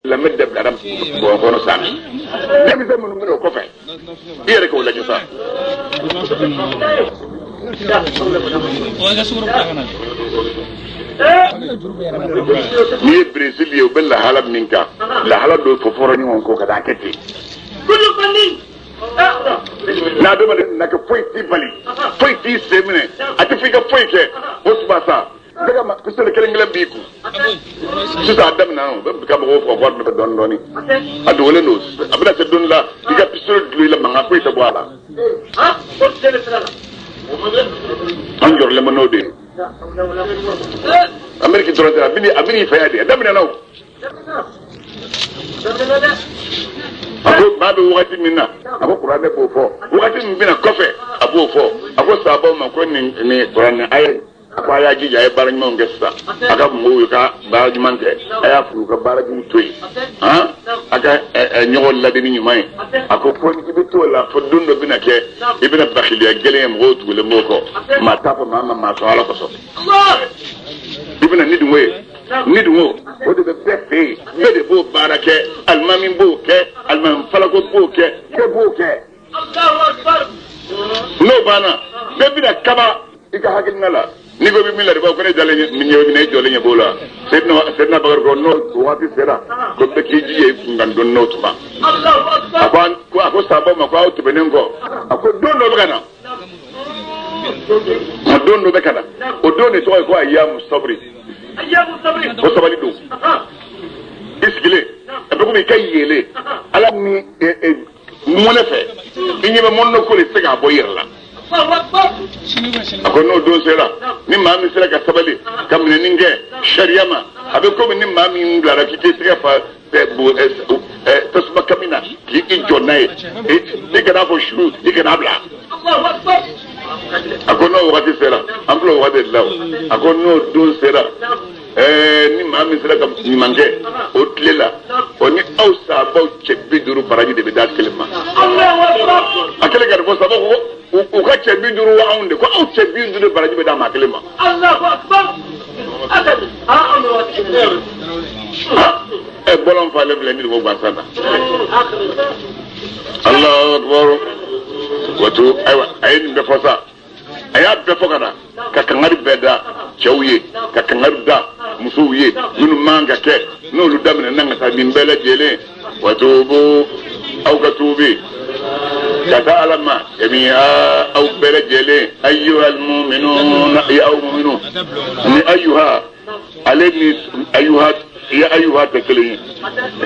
Lamɛ dabilara bɔn kɔnɔ sa, denmisɛn minnu bɛ o kɔfɛ, i yɛrɛ k'o lajɛ sa. N'i ye Brésil ye, u bɛ lahala min kan, lahala dɔ fɔ fɔra ɲɔgɔn kɔ ka taa kɛ ten. N'adamaden nana kɛ foyi t'i bali, foyi t'i sen minɛ, a tɛ fɔ i ka foyi kɛ, o tuma sa, bɛɛ ka pistolet kelen kelen b'i kun. Sisan a daminɛ, o bɛ ka mɔgɔw faga wari nɔfɛ dɔɔnin dɔɔnin, a dogolen don. A bɛna se don la, i ka pistolet dulon i la, mankan foyi tɛ bɔ a la. An jɔrɔlen bɛ n'o de ye. Ameriki dɔrɔn tɛ, a bɛ n'i fɛ yan de, a daminɛna o. A ko maa bɛ wagati min na, a ko kuranɛ b'o fɔ, wagati min bɛna kɔfɛ, a b'o fɔ. A ko sabaw ma ko nin kuranɛ aya, a ko a y'a jija, a ye baara ɲumanw kɛ sisan, a ka mɔgɔw ka baara ɲuman kɛ, a y'a furu ka baara jugu to yen, han, a ka ɲɔgɔn ladi ni ɲuman ye. A ko fo i bɛ t'o la, fo don dɔ bɛna kɛ, i bɛna bakiliya gɛlɛn ye, mɔgɔw tugulen b'o kɔ, maa t'a fɔ maa ma maa sɔn Ala kosɔn. I bɛna ni dungo ye, ni dungo o de bɛ bɛɛ fɛ yen, bɛɛ de b'o baara kɛ, alimami b'o kɛ, alimami falako b'o kɛ, bɛɛ b'o kɛ. N'o banna, bɛɛ bɛna kaba i ka hakilina la. N'i ko bɛ min la de, ko ne dalen ɲɛ minɛ, e jɔlen ɲɛ b'o la. Seydina Bakari ko n'o waati sera, ko bɛɛ k'i jija i kun kan don n'o tuma. A ko sabaw ma ko aw tɛmɛnen kɔ, a ko don dɔ bɛ ka na, a don dɔ bɛ ka na, o don de tɔgɔ ye ko ayyamu sabri, ko sabali don. I sigilen a bɛ komi i ka yeelen Ala ni mɔnɛ fɛ, i ɲɛ bɛ mɔnɛ ko de tɛ se k'a bɔ i yɛrɛ la. A ko n'o don sera, ni maa min sera ka sabali ka minɛni kɛ sariya ma, a bɛ komi ni maa min bilara k'i k'i tɛgɛ fa tasuma kami na k'i jɔ n'a ye, i kana fɔ su, i kana bila. A ko n'o wagati sera, an filɛ o wagati de la o. A ko n'o don sera, ni maa min sera ka ɲuman kɛ o tile la, o ni aw sabaw cɛ 50 baraji de bɛ d'a kelen ma. A kɛlen ka nin fɔ, sabaw ko u ka cɛ 50 wa anw de ko aw cɛ 50 baraji bɛ d'a maa kelen ma. Bɔlɔn falen filɛ ni ko gansan na. Allahu akbar. Wato ayiwa, a ye nin bɛɛ fɔ sa, a y'a bɛɛ fɔ ka na ka kangari bɛɛ da cɛw ye, ka kangari da musow ye, minnu man ka kɛ n'olu daminɛ na ka taa nin bɛɛ lajɛlen. Watubu, aw ka tuubi ka taa Ala ma, jami'a, aw bɛɛ lajɛlen, ayyuhal mu'minuna, ya aw mu'minu. Ni ayyuha ale ni ayyuha ya ayyuha tɛ kelen ye.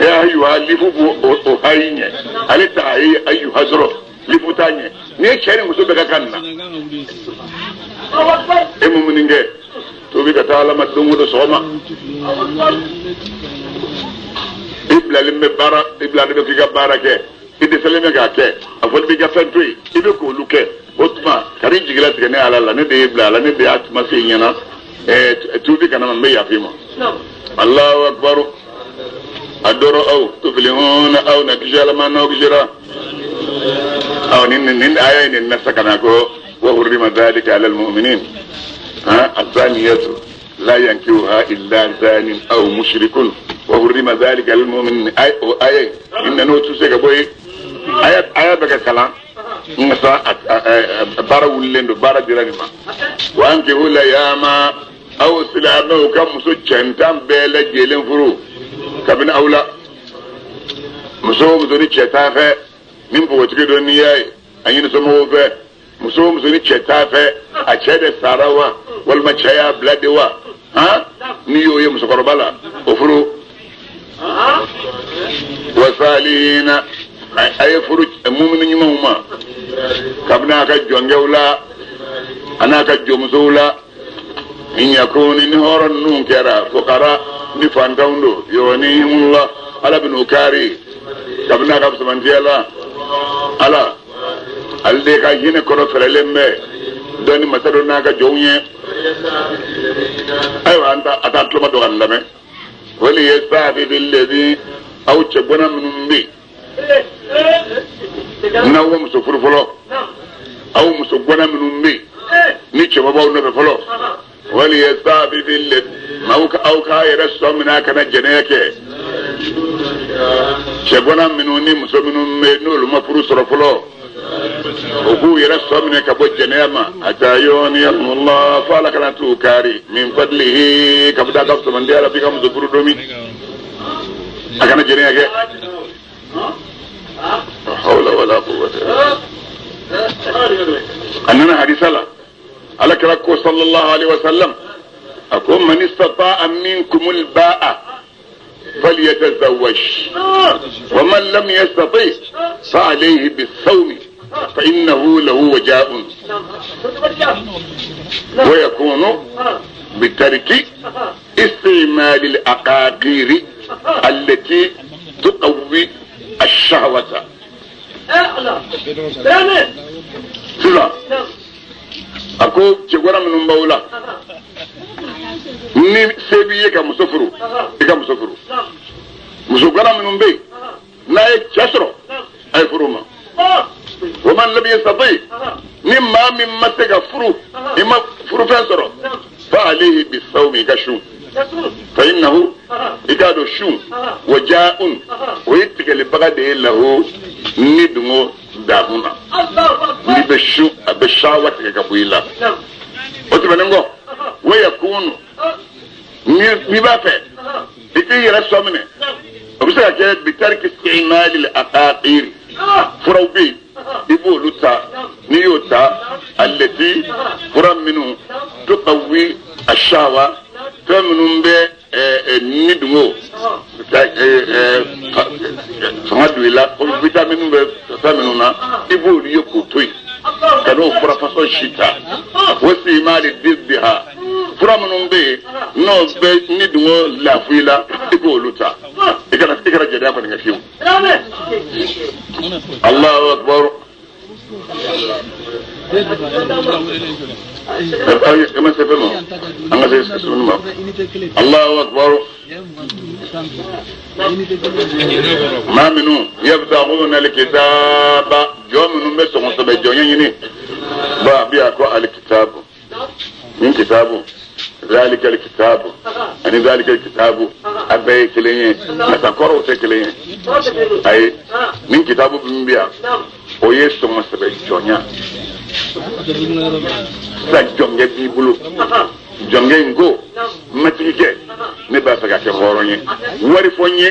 Ya ayyuha lifu b'o o hayi ɲɛ, ale ta a ye ayyuha dɔrɔn, lifu t'a ɲɛ. Ni ye cɛ ni muso bɛɛ ka kan nin na, e mumuni kɛ, tuubi ka taa Ala ma don o don sɔgɔma. I bilalen bɛ baara, i bilalen bɛ k'i ka baara kɛ, i dɛsɛlen bɛ k'a kɛ, a fɔli b'i ka fɛn to yen, i bɛ k'olu kɛ. O tuma ka n'i jigila tigɛ ne Ala la, ne de y'i bila a la, ne de y'a tuma se i ɲɛna. Tuubi kana ma, n bɛ yafa i ma. Allahu akbar. A dɔrɔ aw tuflihuna, aw na kisi Ala ma n'aw kisira. Aw nin aya in nin nasa kana ko wa hurrima dhalika ala almu'minin. Ha, azaniyatu la yankihuha illa zanin aw mushrikun wa hurrima dhalika ala almu'minin. Ay o aya in n'o tɛ se ka bɔ yen. Aya bɛ ka kalan nka sa, baara wulilen don, baara dira nin ma. Wa ankihu layama, aw silamɛw ka muso cɛntan bɛɛ lajɛlen furu kabini aw la. Muso o muso ni cɛ t'a fɛ, ni npogotigi don, n'i y'a ye, a ɲini somɔgɔw fɛ. Muso o muso ni cɛ t'a fɛ, a cɛ de sara wa, walima cɛ y'a bila de wa, han, n'i y'o ye musokɔrɔba la, o furu. Wasalihina, a ye furu mumini ɲumanw ma kabini a ka jɔnkɛw la, a n'a ka jɔnmusow la. In yakuni, ni hɔrɔn ninnu kɛra fukara, ni fantanw don, yughnihimullah, Ala bɛn'u kari kabini a ka fisamantiya la. Ala ale de ka hinɛ kɔrɔ fɛrɛlen bɛ dɔnni masa dɔ n'a ka jɔnw ye. Ayiwa, an ta a taa tuloma dɔ ka nin lamɛn. Wali yastafifi alladhi, aw cɛ bɔnna minnu bɛ yen n'aw ma muso furu fɔlɔ, aw muso gwana minnu bɛ yen ni cɛba b'aw nɔfɛ fɔlɔ, wali yastafifi alladhi, aw ka aw k'a yɛrɛ sɔn minɛ a kana jɛnɛya kɛ. Cɛgana minnu ni muso minnu bɛ n'olu ma furu sɔrɔ fɔlɔ u k'u yɛrɛ sɔ minɛ ka bɔ jɛnɛya ma hatta yughniyahumullah fo Ala kana t'u kari min fadlihi ka bɔ a ka fisamantiya la f'i ka muso furu don min a kana jɛnɛya kɛ la hawla wala quwwata a nana hadisa la Ala kira ko sallallahu alaihi wa sallam a ko man istata'a minkumul ba'a فليتزوج ومن لم يستطيع فعليه بالصوم فإنه له وجاء ويكون بترك استعمال الأقاقير التي تقوي الشهوة. سلا أكو تقول من بولا ni se b'i ye ka muso furu i ka muso furu muso gana minnu bɛ yen n'a ye cɛ sɔrɔ a ye furu ma o man lam yastati ni maa min ma se ka furu i ma furufɛn sɔrɔ fa alayhi bisawmi i ka sun fa innahu i k'a dɔn sun wa ja'un o ye tigɛlibaga de ye lahu ni dungo damu na n'i bɛ sun a bɛ sawa tigɛ ka bɔ i la o tɛmɛnen kɔ wa yakunu n'i b'a fɛ i k'i yɛrɛ sɔ minɛ o bɛ se ka kɛ bitariki istimali al-aqaqir furaw bɛ yen i b'olu ta n'i y'o ta alati fura minnu tuqawwi ash-shahwa fɛn minnu bɛ ni dungo fanga don i la komi vitamini bɛ fɛn minnu na i b'olu ye k'o to yen ka n'o fura fasɔn si ta o istimali diddiha fura minnu bɛ yen n'o bɛ ni dungo lafu i la i b'olu ta i kana jɛnɛya kɔni kɛ fiyewu. Allahu akbar. Allahu akbar. Maa minnu yabtaghuna al-kitaba jɔn minnu bɛ sɔngɔ sɛbɛ jɔn ɲini ba bi a ko al-kitabu min kitabu zalika al-kitabu ani zalika al-kitabu a bɛɛ ye kelen ye nka kɔrɔw tɛ kelen ye ayi min kitabu min bɛ yan o ye sɔngɔ sɛbɛ jɔnya sisan jɔnkɛ b'i bolo jɔnkɛ in ko matigikɛ ne b'a fɛ ka kɛ hɔrɔn ye wari fɔ n ye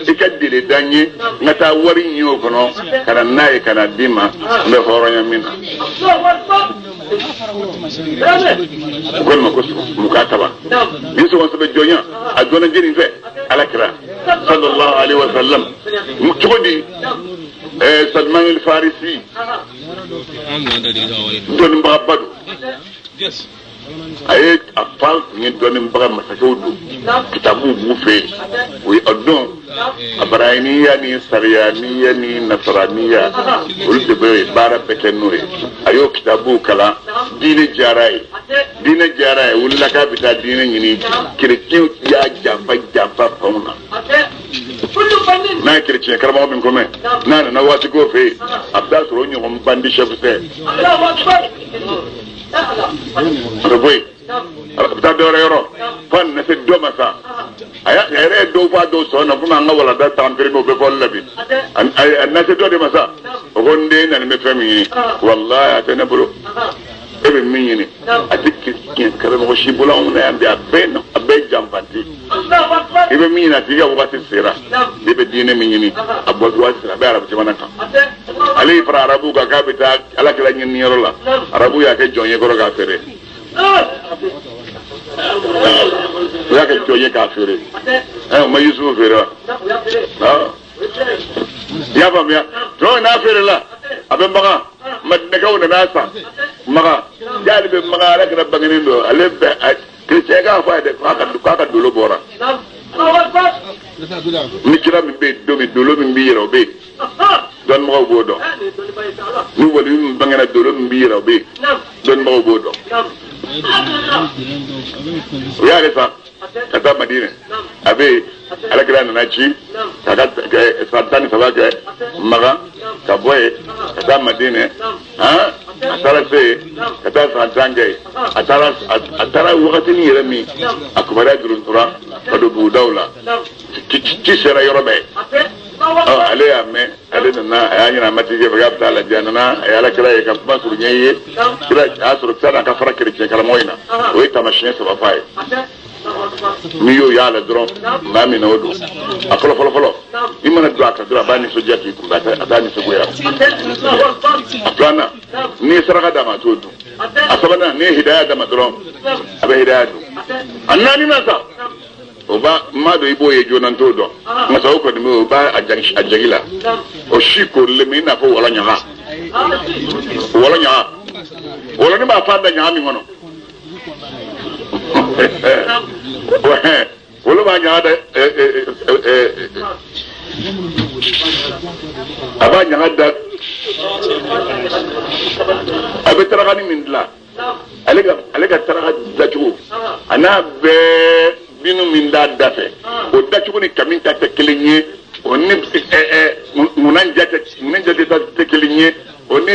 i ka dele da n ye n ka taa wari ɲini o kɔnɔ ka na n'a ye ka na d'i ma n bɛ hɔrɔnya min na u ko ne ma ko mukataba ni sɔngɔ sɛbɛ jɔnya a dɔnna jɛni fɛ ala kira sallallahu alaihi wa sallam cogo di Salman al-Farisi dɔnnibagaba don a ye a fa tun ye dɔnnibaga masakɛw don kitabuw b'u fɛ yen o ye a dɔn abarahimiya ni sariyaniya ni nasaraniya olu de bɛ baara bɛɛ kɛ n'o ye a y'o kitabuw kalan diinɛ diyara ye diinɛ diyara ye wulila k'a bɛ taa diinɛ ɲini kerecɛnw y'a janfa janfa fanw na n'a ye kerecɛn karamɔgɔ min kɔmɛ n'a nana waati k'o fɛ yen a bɛ taa sɔrɔ o ɲɔgɔn bandi chef tɛ a bɛ bɔ yen a bɛ taa dɔwɛrɛ yɔrɔ fo a nana se dɔ ma sa a yɛrɛ ye dɔw fɔ a dɔw sɔn na komi an ka walanda t'an perime o bɛ fɔli la bi a nana se dɔ de ma sa o ko n den nana bɛ fɛn min ɲini walayi a tɛ ne bolo e bɛ min ɲini a tɛ tiɲɛ karamɔgɔ si bolo anw na yan bi a bɛɛ janfanti i bɛ min ɲini a tigi ka wagati sera i bɛ diinɛ min ɲini a bɔ waati sera a bɛ arabu jamana kan ale y'i fara arabu kan k'a bɛ taa ala kira ɲini yɔrɔ la arabu y'a kɛ jɔn ye kɔrɔ k'a feere u y'a kɛ jɔn ye k'a feere o ma Yusufu feere wa i y'a faamuya jɔn n'a feere la a bɛ Makan Madinɛkaw nana san Makan y'ale bɛ Makan ala kira bangenen don ale bɛ kerecɛn k'a fɔ a ye dɛ k'a ka dolo bɔra ni kira min bɛ yen don min dolo min b'i yɛrɛ o bɛ yen dɔnnibagaw b'o dɔn ni wali min bangena dolo min b'i yɛrɛ o bɛ yen dɔnnibagaw b'o dɔn o y'ale san ka taa Madinɛ a bɛ yen ala kira nana ci k'a ka san 13 kɛ Makan ka bɔ yen ka taa Madinɛ a taara se yen ka taa san 10 kɛ yen a taara wagatinin yɛrɛ min a kibaruya juruntura ka don bugudaw la ci sera yɔrɔ bɛɛ. Ale y'a mɛn, ale nana, a y'a ɲini a matigɛ fɛ k'a bɛ taa lajɛ. A nana, a ye ala kira ye ka kuma surunya i ye. Kira a y'a sɔrɔ kira n'a ka fara kerecɛn karamɔgɔ in na, o ye taamasiyɛn saba f'a ye. N'i y'o y'a la dɔrɔn, maa min na o don. A fɔlɔ fɔlɔ fɔlɔ, i mana don a kan dɔrɔn, a b'a nisɔndiya k'i kunbɛn, a t'a nisɔngoya. A filanan, n'i ye saraka d'a ma, a t'o dun. A sabanan, n'i ye hidaya d'a ma dɔrɔn, a bɛ hidaya dun. A naaninan sa, o b'a ma dɔn i b'o ye joona, n t'o dɔn, nka sa o kɔni bɛ o b'a a jagi la. O si korilen bɛ i n'a fɔ wɔlɔ ɲaga, wɔlɔ ɲaga, wɔlɔnin b'a fa da ɲaga min kɔnɔ. Wolo b'a ɲaga da, a b'a ɲaga da, a bɛ tarakani min dilan, ale ka taraka dilancogo a n'a bɛɛ binu min d'a da fɛ, o dacogo ni kami ta tɛ kelen ye, o ni ŋunajɛ ta tɛ kelen ye, o ni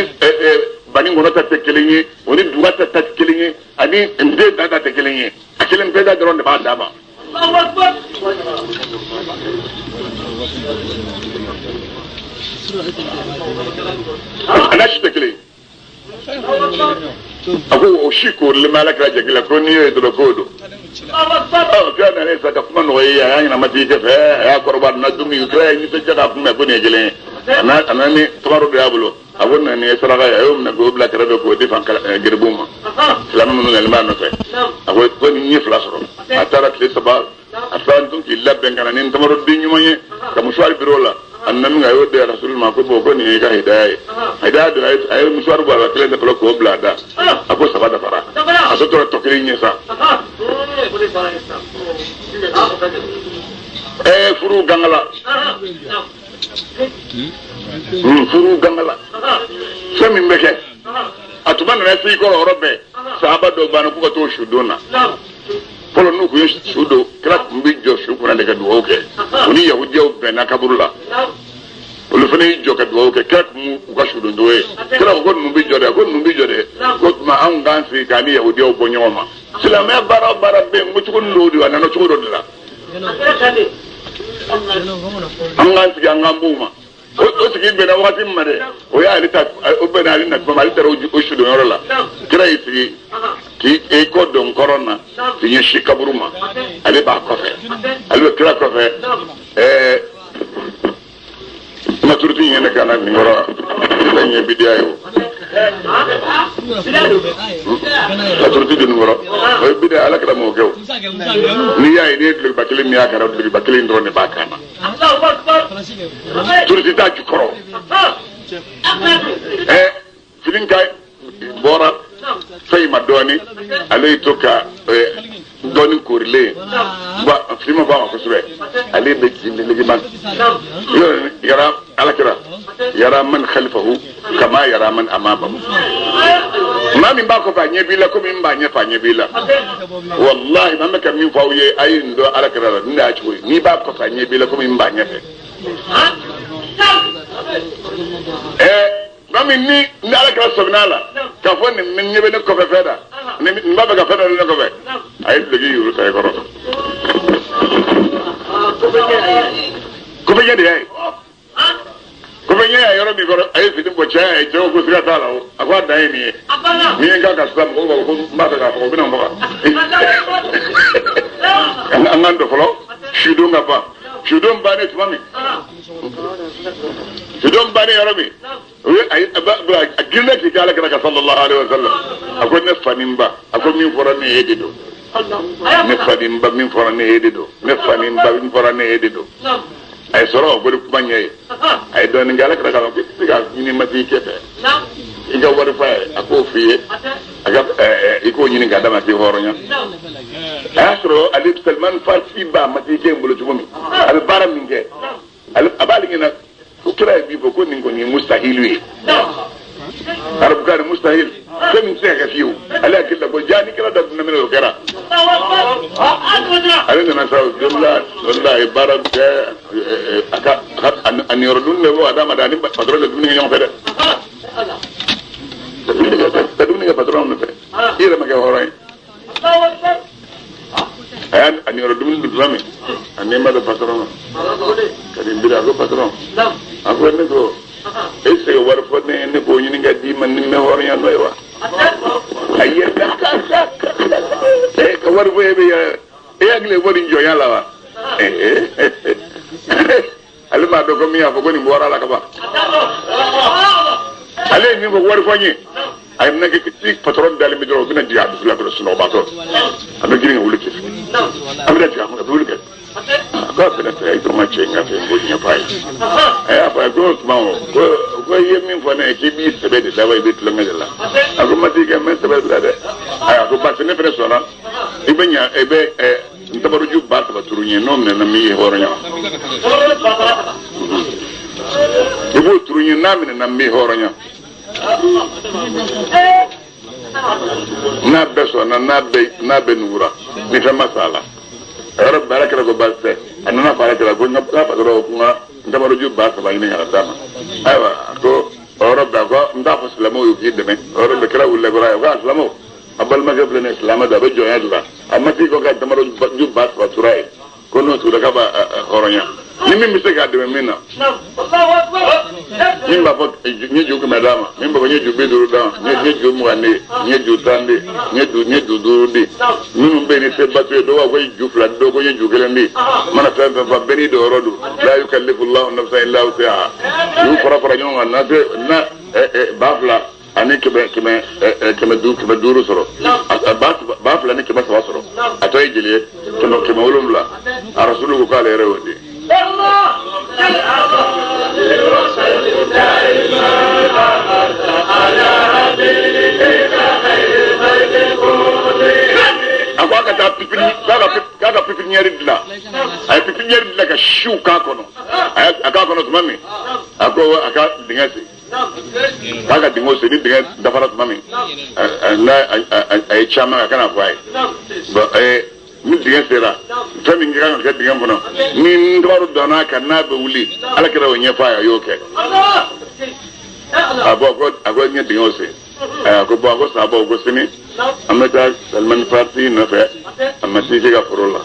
bani kɔnɔ ta tɛ kelen ye, o ni duga ta tɛ kelen ye, ani nden ta tɛ kelen ye. A kelen bɛɛ da dɔrɔn de b'a d'a ma. A n'a si tɛ kelen ye. A ko o si korilen bɛ ala kira jagi la, ko n'i y'o ye dɔrɔn k'o don. Kira nana sisan ka kuma nɔgɔya ye, a y'a ɲɛnama tigi fɛ, a y'a kɔrɔbɔ, a nana dumuni, kira ye nisɔndiya k'a kunbɛn ko nin ye kelen ye. A nana ni tamaro dɔ y'a bolo, a ko nin ye saraka ye, a y'o minɛ k'o bila kɛrɛfɛ k'o di fan geribuw ma, silamɛ minnu nalen b'a nɔfɛ. A ko ni n ye fila sɔrɔ, a taara tile saba, a taara tun k'i labɛn ka na ni tamaro den ɲuman ye ka musuwari biri o la. A nana min kɛ, a y'o di rasulu ma, ko bon, ko nin y'i ka hidaya ye. Hidaya don, a ye musuwari bɔ a la kelen tɛ fɔlɔ k'o bila a da. A ko saba dafara, a tɔ tora tɔ kelen ɲɛ sa. Furu gangala, furu gangala, fɛn min bɛ kɛ a tuma nana se i kɔrɔ yɔrɔ bɛɛ, sahaba dɔw banna k'u ka t'o su don na. Fɔlɔ n'u tun ye su don, kira tun bɛ jɔ su kunna de ka dugawu kɛ. U ni yahudiyaw bɛnna kaburu la, olu fana y'i jɔ ka dugawu kɛ. Kira tun b'u ka su don cogo ye. Kira ko ninnu bɛ jɔ dɛ, ko ninnu bɛ jɔ dɛ, ko tuma anw k'an sigi k'an ni yahudiyaw bɔ ɲɔgɔn ma. Silamɛya baara o baara bɛ yen, n ko cogo dɔw de a nana cogo dɔ de la. An k'an sigi an k'an b'u ma. O sigi bɛnna waati min ma dɛ, o y'ale ta, o bɛnna ale na tuma ma, ale taara o sudon yɔrɔ la. Kira y'i sigi k'i kɔ don kɔrɔn na k'i ɲɛsin kaburu ma, ale b'a kɔfɛ, ale bɛ kira kɔfɛ. Maturiti ɲɛnɛ ka na nin kɔrɔ, ne ɲɛ bidiya ye o. Maturiti don nin kɔrɔ, o ye bidiya, ala kira m'o kɛ o. N'i y'a ye, n'i ye dulokiba kelen min y'a kan na, dulokiba kelen dɔrɔn de b'a kan na. Turuti t'a jukɔrɔ. Fini ka bɔra fɛn in ma dɔɔnin, ale y'i to ka dɔɔnin korilen, fini ma bɔ a ma kosɛbɛ, ale bɛ jigin yara ala kira yara man khalifahu kama yara man amamahu. Maa min b'a kɔfɛ a ɲɛ b'i la komi n b'a ɲɛfɛ a ɲɛ b'i la. Walahi maa bɛ ka min fɔ aw ye, a ye nin dɔn ala kira la, nin de y'a cogo ye. N'i b'a kɔfɛ a ɲɛ b'i la komi n b'a ɲɛfɛ. Maa min ni ala kira sɔmina la k'a fɔ nin ɲɛ bɛ ne kɔfɛ fɛn na, nin b'a fɛ ka fɛn dɔ ne kɔfɛ, a ye duloki yuru ta i kɔrɔ. Kɔfɛ ɲɛ de y'a ye. Kɔfɛ ɲɛ y'a yɔrɔ min kɔrɔ, a ye fini bɔ, cɛ y'a ye, cɛ ko siga t'a la o. A ko a dan ye nin ye. Ni ye n kan ka sisan, mɔgɔw b'a fɔ ko n b'a fɛ k'a faga, o bɛna n faga. An k'an dɔ fɔlɔ, sudon ka ban. Sudon bannen tuma min, sudon bannen yɔrɔ min, a girinna k'i kɛ ala kira ka sallallahu alaihi wa sallam. A ko ne fa ni n ba, a ko min fɔra ne ye de don. Ne fa ni n ba, min fɔra ne ye de don. Ne fa ni n ba, min fɔra ne ye de don. A ye sɔrɔ o boli kuma ɲɛ ye. A ye dɔɔnin kɛ, ala kira k'a fɔ k'i tɛ se ka ɲini matigi kɛ fɛ. I ka wari fa ye, a k'o f'i ye. A ka i k'o ɲini k'a d'a ma k'i hɔrɔnya. A y'a sɔrɔ ale Salman Farisi b'a matigi kɛ in bolo cogo min, a bɛ baara min kɛ, a b'ale ɲɛna ko kira ye min fɔ ko nin kɔni ye mustahilu ye. Arabukan ni mustahil, fɛn min tɛ se ka kɛ fiyewu. Ale hakili la ko ja ni kira da dunna min o kɛra. Ale nana sa don la a ye baara kɛ, a ka a niyɔrɔ dumuni de bɔ a d'a ma dɛ, ani patɔrɔn tɛ dumuni kɛ ɲɔgɔn fɛ dɛ. Ka dumuni kɛ patɔrɔn nɔfɛ, i yɛrɛ ma kɛ hɔrɔn ye. A y'a niyɔrɔ dumuni dun tuma min, a nɛma bɛ patɔrɔn ma ka nin biri a ko patron a ko ne ko e se ka wari fɔ ne ne k'o ɲini ka d'i ma ni n bɛ hɔrɔnya n'o ye wa a ye ka wari fɔ e bɛ yɛrɛ e hakili bɔ nin jɔnya la wa ale b'a dɔn ko min y'a fɔ ko nin bɔra la ka ban ale ye min fɔ wari fɔ n ye a ye nɛgɛ ti patɔrɔn dalen bɛ dɔrɔn o bɛna jigin a dusu la kɔnɔ sunɔgɔbaatɔ a bɛ girin ka wuli kɛ a bɛna jigin a kɔnɔ a bɛ wuli kɛ k'a fɛnɛ fɛ i dɔrɔn ka cɛ in ka fɛn ko ɲɛfɔ a ye a y'a fɔ a ye ko o tuma o ko i ye min fɔ ne ye k'i b'i sɛbɛ de la wa i bɛ tulonkɛ de la a ko matigi kɛ n bɛ sɛbɛ de la dɛ a ko basi ne fɛnɛ sɔnna i bɛ ɲa i bɛ n tabaruju 3000 turu n ye n'o minɛna min ye hɔrɔnya i b'o turu n ye n'a minɛna n b'i hɔrɔnya n'a bɛɛ sɔnna n'a bɛɛ nugura ni fɛn ma sa a la a yɔrɔ baara kɛra ko baasi tɛ a nana fɔ ala kɛra ko n ka patɔrɔn ko n ka n tabaruju 3000 ɲini ka na d'a ma ayiwa a ko o yɔrɔ bɛɛ a ko n t'a fɔ silamɛw ye k'i dɛmɛ o yɔrɔ bɛɛ kira wulila kɔrɔ a ye ko a silamɛw a balimakɛ filɛ nin ye silamɛ don a bɛ jɔnya de la a matigi ko ka tabaruju 3000 tura ye ko n'o tugura k'a b'a hɔrɔnya ni min bɛ se k'a dɛmɛ min na min b'a fɔ n ye ju 100 d'a ma min b'a fɔ n ye ju 50 d'a ma n ye ju 20 di n ye ju 10 di n ye ju 5 di minnu bɛ yen ni seba t'u ye dɔw b'a fɔ n ye ju 2 di dɔw ko n ye ju 1 di mana fɛn fɛn fɔ bɛɛ n'i dɔyɔrɔ don la yukallifu Allahu nafsan illa wus'aha y'u fara fara ɲɔgɔn kan na 2000 ani 500 sɔrɔ 2000 ni 300 sɔrɔ a tɔ ye jeli ye 700 a rasulu ko k'ale yɛrɛ y'o di. A ko a ka taa k'a ka pipiniyɛri dilan a ye pipiniyɛri dilan ka siw k'a kɔnɔ a k'a kɔnɔ tuma min a ko a ka dingɛ sen. K'a ka dingɛ sen ni dingɛ dafara tuma min a ye caman a kana fɔ a ye bɔn ni dingɛ sera fɛn min kan ka kɛ dingɛ kɔnɔ ni n tɔgɔ dɔnna kan n'a bɛ wuli ala kɛra o ɲɛfɔ a ye a y'o kɛ a bɔ a ko n ye dingɛw sen a ko bɔn a ko sabaw ko sini an bɛ taa Salimani Farisi nɔfɛ a ma se ka foro la.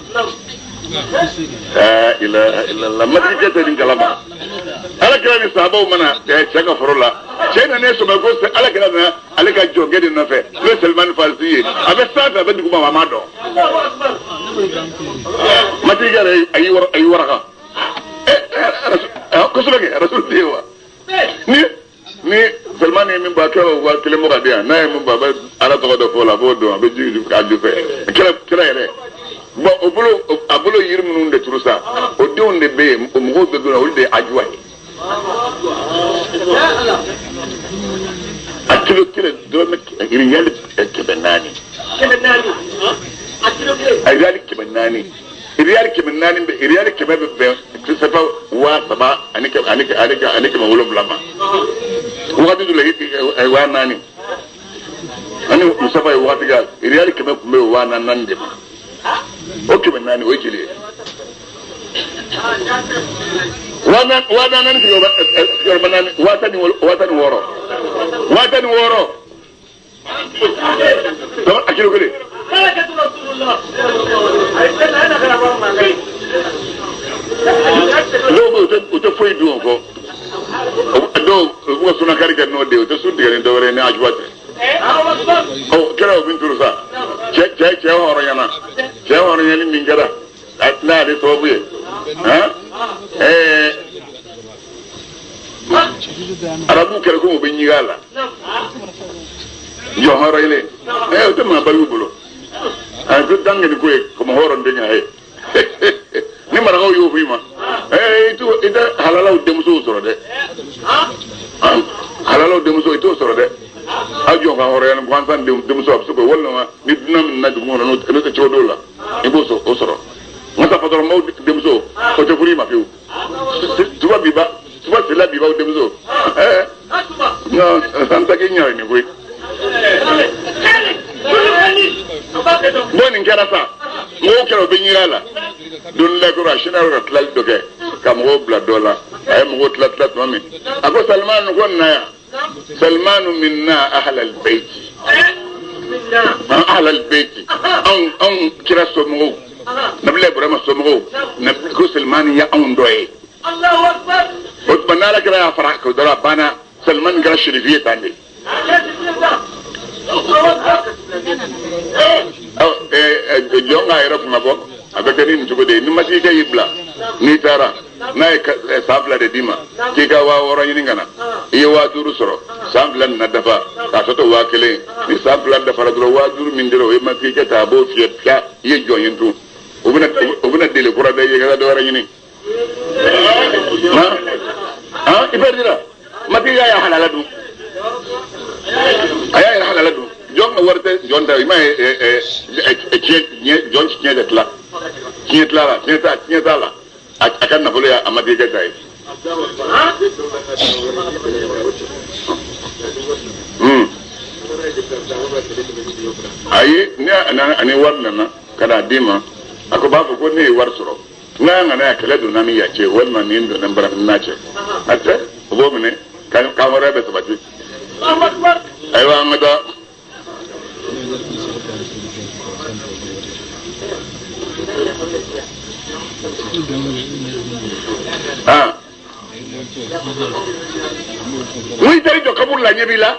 La ilaha illallah matigi kɛ tɛ nin kalama ala kira ni sahabaw mana cɛ ka foro la cɛ nana sɔmɛ ko ala kira nana ale ka jɔnkɛ de nɔfɛ n'o ye Salimani Farisi ye a bɛ sanfɛ a bɛ duguma a m'a dɔn matigi yɛrɛ a y'i waraka kosɛbɛ kɛ rasul de ye wa ni Salimani ye min bɔ a kɛra wa kelen bɔ ka di yan n'a ye min bɔ a bɛ ala tɔgɔ dɔ fɔ o la a b'o dɔn a bɛ jigin k'a ju fɛ kira yɛrɛ bɔn o bolo a bolo yiri minnu de turu sa o denw de bɛ yen o mɔgɔw bɛ dun olu de ye ajuwa ye a kilo kelen dɔrɔmɛ riyali 400 a riyali 400 riyali 400 bɛ riyali 100 bɛ bɛn sefa 3000 ani 700 ma wagati dɔ la 4000 ani Mustafa ye wagati kɛ riyali 100 tun bɛ yen 4000 de ma o 400 o ye joli ye 4000 sigiyɔrɔma naani 16,000 16,000 a kilo kelen. Dɔw bɛ yen u tɛ foyi dun o kɔ dɔw u b'u ka sunnakari kɛ n'o de ye u tɛ sun tigɛ ni dɔwɛrɛ ye ni ajuwa tɛ. Ɔ kɛra o min turu sa cɛ hɔrɔnyana cɛ hɔrɔnyali min kɛra n'ale sababu ye arabu kɛra komi u bɛ ɲigin a la jɔn hɔrɔnyalen o tɛ maa baliku bolo a ko dan kɛ ko ye komi hɔrɔn tɛ ɲa ye ni marakaw y'o f'i ma i tɛ halalaw denmusow sɔrɔ dɛ halalaw denmuso i t'o sɔrɔ dɛ aw jɔn ka hɔrɔnya ni gansan denmuso a bɛ se k'o walima ni dunan min na dugu kɔnɔ n'o tɛ cogo dɔw la i b'o sɔrɔ nka patɔrɔnbaw denmuso o tɛ furu i ma fiyewu tuba biba tuba sela bibaw denmuso non an ta k'i ɲa nin koyi bon nin kɛra sa mɔgɔw kɛra o bɛ ɲini a la don la kɔrɔ a sinna ka tilali dɔ kɛ ka mɔgɔw bila dɔ la a ye mɔgɔw tila tila tuma min a ko Salimanu ko na yan Salimanu minna ahlal bayti ahlal bayti anw kira somɔgɔw nabila Ibrahima somɔgɔw ko Salimanu ye anw dɔ ye. O tuma n'Ala kɛra y'a fara k'o dɔrɔn a banna. Salman kɛra sherifi ye tan de. Jɔn k'a yɛrɛ kunna bɔ a bɛ kɛ ni nin cogo de ye. Ni masigikɛ y'i bila n'i taara n'a ye san 2 de d'i ma k'i ka 6000 ɲini ka na, i ye 5000 sɔrɔ, san 2 nana dafa k'a tɔ to 1000. Ni san 2 dafara dɔrɔn 5000 min dira o ye masigikɛ ta, a b'o fiyɛ piya, i ye jɔn ye tun. O bɛna deli kura da i ye ka taa dɔ wɛrɛ ɲini. Han i perdira. Masigikɛ y'a halala dun, a y'a yɛrɛ halala dun. Jɔn ka wari tɛ jɔn ta, i m'a ye jɔn tiɲɛ tɛ tila, tiɲɛ tila la, tiɲɛ t'a la. A ka nafolo y'a matigikɛ ta ye. Ayi, ne ani wari nana ka n'a d'i ma, a ko b'a fɔ ko ne ye wari sɔrɔ, n'a nana yan kɛlɛ donna ni yan cɛ walima nin donna n bara n'a cɛ, a tɛ o b'o minɛ k'an wɛrɛ bɛ sabati. Ayiwa an ka taa. Ah. N'i taara jɔ kaburu la ɲɛ b'i la.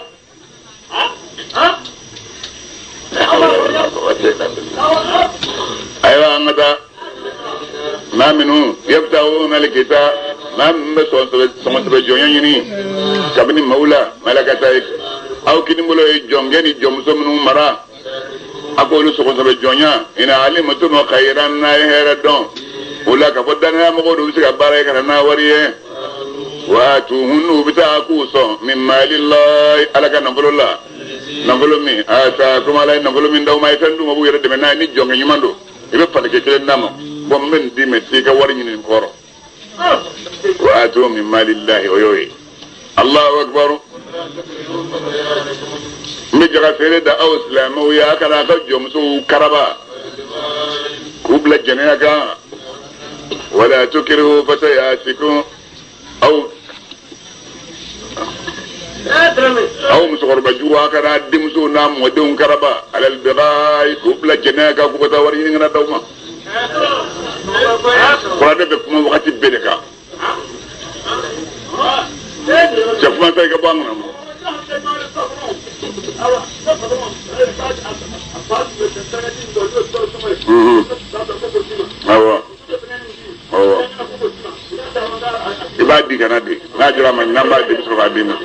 Ayiwa an ka taa. Maa minnu yabtaguna alkitab, maa min bɛ sɔngɔsɛbɛ jɔnya ɲini kabini maaw la malakata ye aw kinibolo ye jɔnkɛ ni jɔnmuso minnu mara, a k'olu sɔgɔsɛbɛ jɔnya ina alimutum khayran, n'a ye hɛrɛ dɔn o la k'a fɔ danaya mɔgɔw de bɛ se ka baara kɛ ka na n'a wari ye. Waatuhun u bɛ taa k'u sɔn min malillahi, Ala ka nafolo la, nafolo min ataakum, Ala ye nafolo min d'aw ma, a ye fɛn d'u ma, u b'u yɛrɛ dɛmɛ n'a ye. Ni jɔnkɛ ɲuman don, i bɛ falikɛ kelen d'a ma, bɔn n bɛ nin d'i ma, t'i ka wari ɲini nin kɔrɔ. Waatu min malillahi, o y'o ye. Allahu akbar. N bɛ jaga feere da aw silamɛw ye, a kana a ka jɔnmusow karaba k'u bila jɛnɛya kan. Wala tukrihu fatayatikum, aw musokɔrɔba jugu, a kana denmusow n'a mɔdenw karaba alal bighai, k'u bila jɛnɛya kan k'u ka taa wari ɲini ka na d'aw ma. Kuranɛ bɛ kuma wagati bɛɛ de kan. Cɛ kuma tɛ i ka bɔ an kunna. Awɔ. Awɔ. I b'a di ka na di, n'a jɔra a ma n'an b'a di, i bɛ sɔrɔ k'a d'i ma.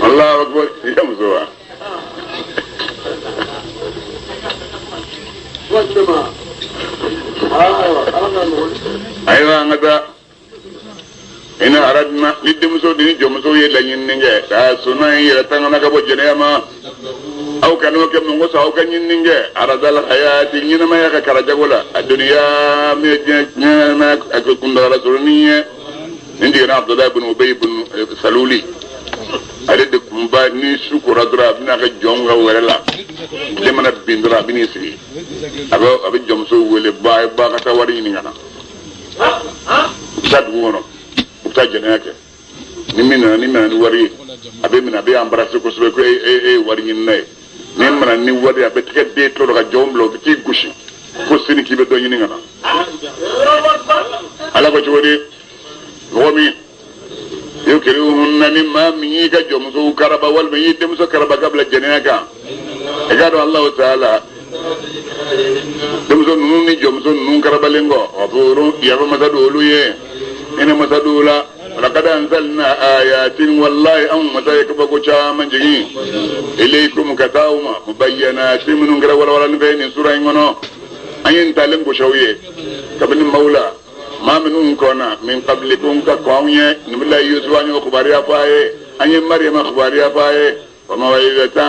Allahu akbar, i ka muso wa? Ayiwa an ka taa. Ina aradna, ni denmuso ni jɔnmuso ye laɲinini kɛ ka suna in yɛrɛ tangana ka bɔ jɛnɛya ma, aw kan'o kɛ mun kosɔn? Aw ka ɲinini kɛ aradal hayati, ɲɛnamaya ka kara jago la, a duniya min ye diɲɛ ɲɛnamaya kuntagala surunni ye. Nin jiginna Abudulayi bin Ubayi bin Saluli, ale de kun ba ni su kora dɔrɔn a bɛna a ka jɔnw ka wɛrɛ la, tile mana bin dɔrɔn a bɛn'i sigi, a bɛ jɔnmuso wele, ba ba ka taa wari ɲini ka na. U bɛ taa dugu kɔnɔ, u bɛ taa jɛnɛya kɛ. Ni min nana, ni nana ni wari ye, a bɛ minɛ, a bɛ embrasser kosɛbɛ ko e ye wari ɲinina ye. Ni nana ni wari ye, a bɛ tigɛ den tɔ dɔ ka jɔnw bila, u bɛ t'i gosi ko sini k'i bɛ dɔ ɲini ka na. Ala ko cogo di? Mɔgɔ min yukirihunna, ni maa min y'i ka jɔnmusow karaba walima y'i denmuso karaba ka bila jɛnɛya kan, i k'a dɔn Alahu taala denmuso ninnu ni jɔnmuso ninnu karabalen kɔ, ghafurun, yafa masa don olu ye, hinɛ masa don u la. Walaqad anzalna ayatin, wallahi anw masa ye kabako caman jigin ilaykum, ka taa aw ma, mubayyanatin, minnu kɛra walawalali fɛn ye nin sura in kɔnɔ. An ye ntalen gosi aw ye kabini maaw la, maa minnu kɔnna min qablikum, ka kɔn anw ye. Nabilayi Yusufa, an y'o kibaruya fɔ a ye, an ye Mariyama kibaruya fɔ a ye. Wa maw'izatan,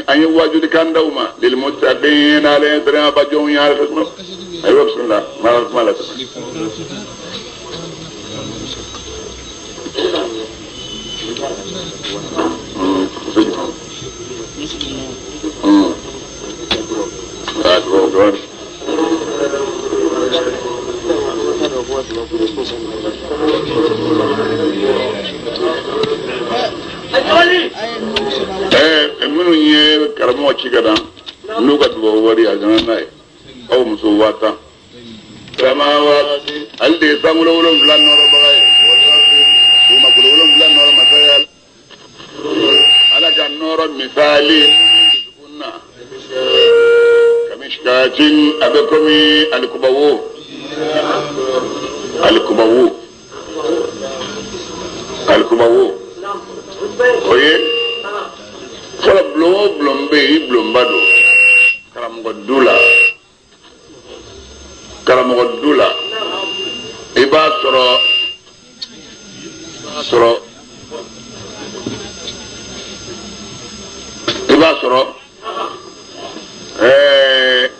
an ye wajulikan d'aw ma lilmuttaqin, ala ye sira ba jɔnw ye. Ala kuma, ayiwa bisimila, maa kuma la tɛmɛ. Minnu ye karamɔgɔ ci ka na n'u ka dubabu wari, a nana n'a ye. aw muso 10,000. Samawati ale de ye sankolo 7 nɔrɔbaga ye, dugumakolo 7 nɔrɔ masa ye. Ala ka nɔrɔ misali dusukun na kamishkatin, a bɛ komi alikubawo, alikubawo, alikubawo. O ye fɔlɔ bulon o bulon bɛ yen, i bulonba don karamɔgɔ du la, karamɔgɔ du la, i b'a sɔrɔ i b'a sɔrɔ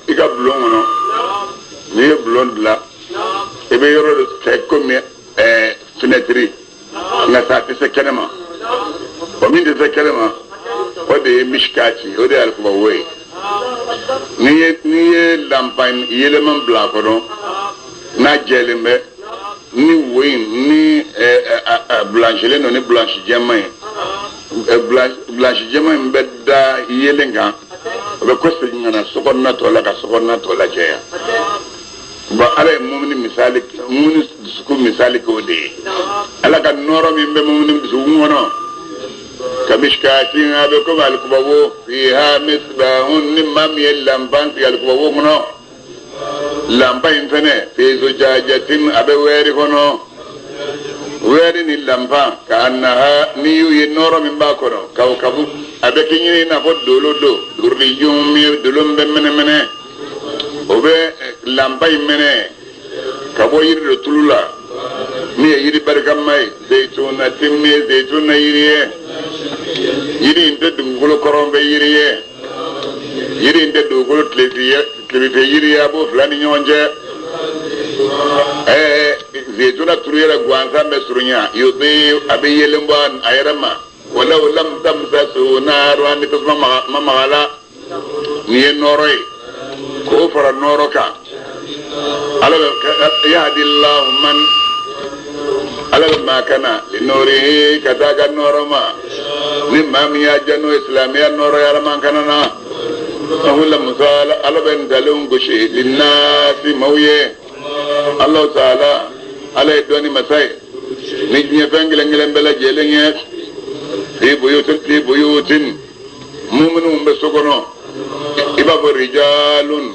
i ka bulon kɔnɔ, n'i ye bulon dilan, i bɛ yɔrɔ dɔ kɛ komi fenɛtiri, nka sa a tɛ se kɛnɛ ma. O min tɛ se kɛnɛ ma, o de ye misikati, o de ye alikubawo ye. N'i ye lanpan yɛlɛman bila a kɔnɔ, n'a jɛlen bɛ, ni wo in ni blanchilen don ni blanchi jɛman ye, blanchi jɛman in bɛ da yelen kan, o bɛ kɔsegin ka na sokɔnɔna tɔ la ka sokɔnɔna tɔ lajɛya. Bon, ala ye mumuni misali, mumuni dusukun misali k'o de ye. Ala ka nɔrɔ min bɛ mumuni dusukun kɔnɔ, kamishkatin, a bɛ komi alikubawo, fiha misbahun, ni maa min ye lanpan sigi alikubawo kɔnɔ, lanpan in fɛnɛ fi zujajatin, a bɛ wɛri kɔnɔ, wɛri ni lanpan ka annaha, n'i y'u ye nɔrɔ min b'a kɔnɔ, kawkabu, a bɛ kɛ ɲini i n'a fɔ dolo don, durrijun min ye dolo min bɛ mɛnɛmɛnɛ, o bɛ lanpan in mɛnɛ ka bɔ yiri dɔ tulu la min ye yiri barikama ye, zeyitunatin, min ye zeyituna yiri ye. Yiri in tɛ dugukolo kɔrɔn fɛ yiri ye, yiri in tɛ dugukolo tilebin fɛ yiri ye, a b'o fila ni ɲɔgɔn cɛ. Zeyituna turu yɛrɛ gansan bɛ surunya, yobe a bɛ yelen bɔ a yɛrɛ ma, walaw lam tamsasu naaru, ni tasuma ma maga la. Nin ye nɔɔrɔ ye k'o fara nɔɔrɔ kan. Ala bɛ yahdillahu man, ala bɛ maa kana linurihi, ka taa ka nɔɔrɔ ma, ni maa min y'a diya n'o ye silamɛya nɔɔrɔ ye, ala man kana na ahula musa. Ala bɛ ntalenw gosi linnasi, maaw ye. Alahu taala, ala ye dɔnni masa ye ni diɲɛ fɛn kelen kelen bɛɛ lajɛlen ye. Fi buyutin, fi buyutin, muminw bɛ so kɔnɔ, i b'a fɔ rijalun,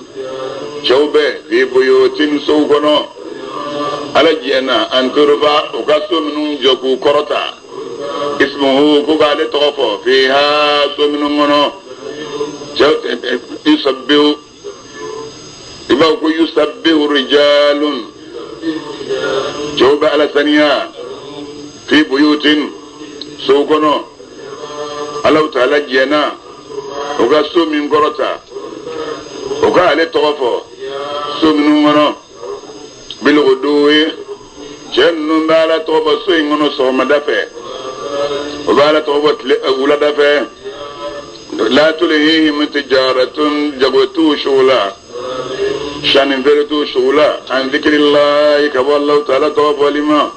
cɛw bɛ fi buyutin, sow kɔnɔ, ala diɲɛna an turfa, u ka so minnu jɔ k'u kɔrɔta, ismuhu, ko k'ale tɔgɔ fɔ, fiha, so minnu kɔnɔ, cɛw yusabbihu, i b'a fɔ ko yusabbihu rijalun, cɛw bɛ ala saniya, fi buyutin, sow kɔnɔ, Alahu taala diɲɛna u ka so min kɔrɔta, u ka ale tɔgɔ fɔ so minnu kɔnɔ, biliguduwi, cɛ ninnu bɛ ala tɔgɔ fɔ so in kɔnɔ sɔgɔmada fɛ, u bɛ ala tɔgɔ fɔ tile wulada fɛ. La tulhihim tijaratun, jago t'u sugu la, sanni feere t'u sugu la, an zikirillahi, ka bɔ Alahu taala tɔgɔ fɔli ma,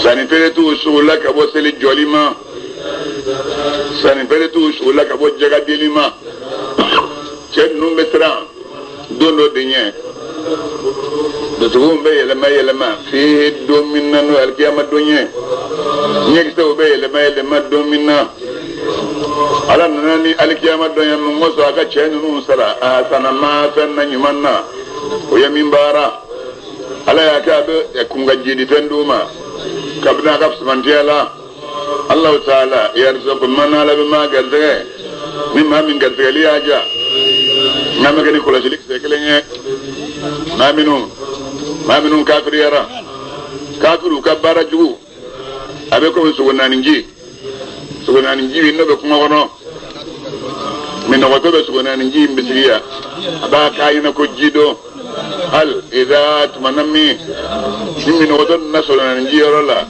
sanni feere t'u sugu la ka bɔ seli jɔli ma, sanni feere t'u sugu la ka bɔ jaga deli ma. Cɛ ninnu bɛ siran don dɔ de ɲɛ, dusukun bɛ yɛlɛma yɛlɛma fihi, don min na n'o ye alikiyama don ye, ɲɛkisɛw bɛ yɛlɛma yɛlɛma don min na. Ala nana ni alikiyama don ye mun kosɔn? A ka cɛ ninnu sara a sanama fɛn na ɲuman na, o ye min baara. Ala y'a kɛ a bɛ kunka jidifɛn d'u ma kabini a ka fisamantiya la. Alahu taala yarzuqu man, ala bɛ maa garisɛgɛ ni maa min garisɛgɛli y'a diya, n'a ma kɛ ni kɔlɔsili kisɛ kelen ye. Maa minnu kafiriyara, kafiriw ka baara jugu a bɛ komi sogo naani ji, sogo naani ji n'o bɛ kungo kɔnɔ, minɔgɔtɔ bɛ sogo naani ji in bisigiya, a b'a k'a ɲɛna ko ji don. Hali idha tuma na min ni minɔgɔtɔ nana sogo naani ji yɔrɔ la,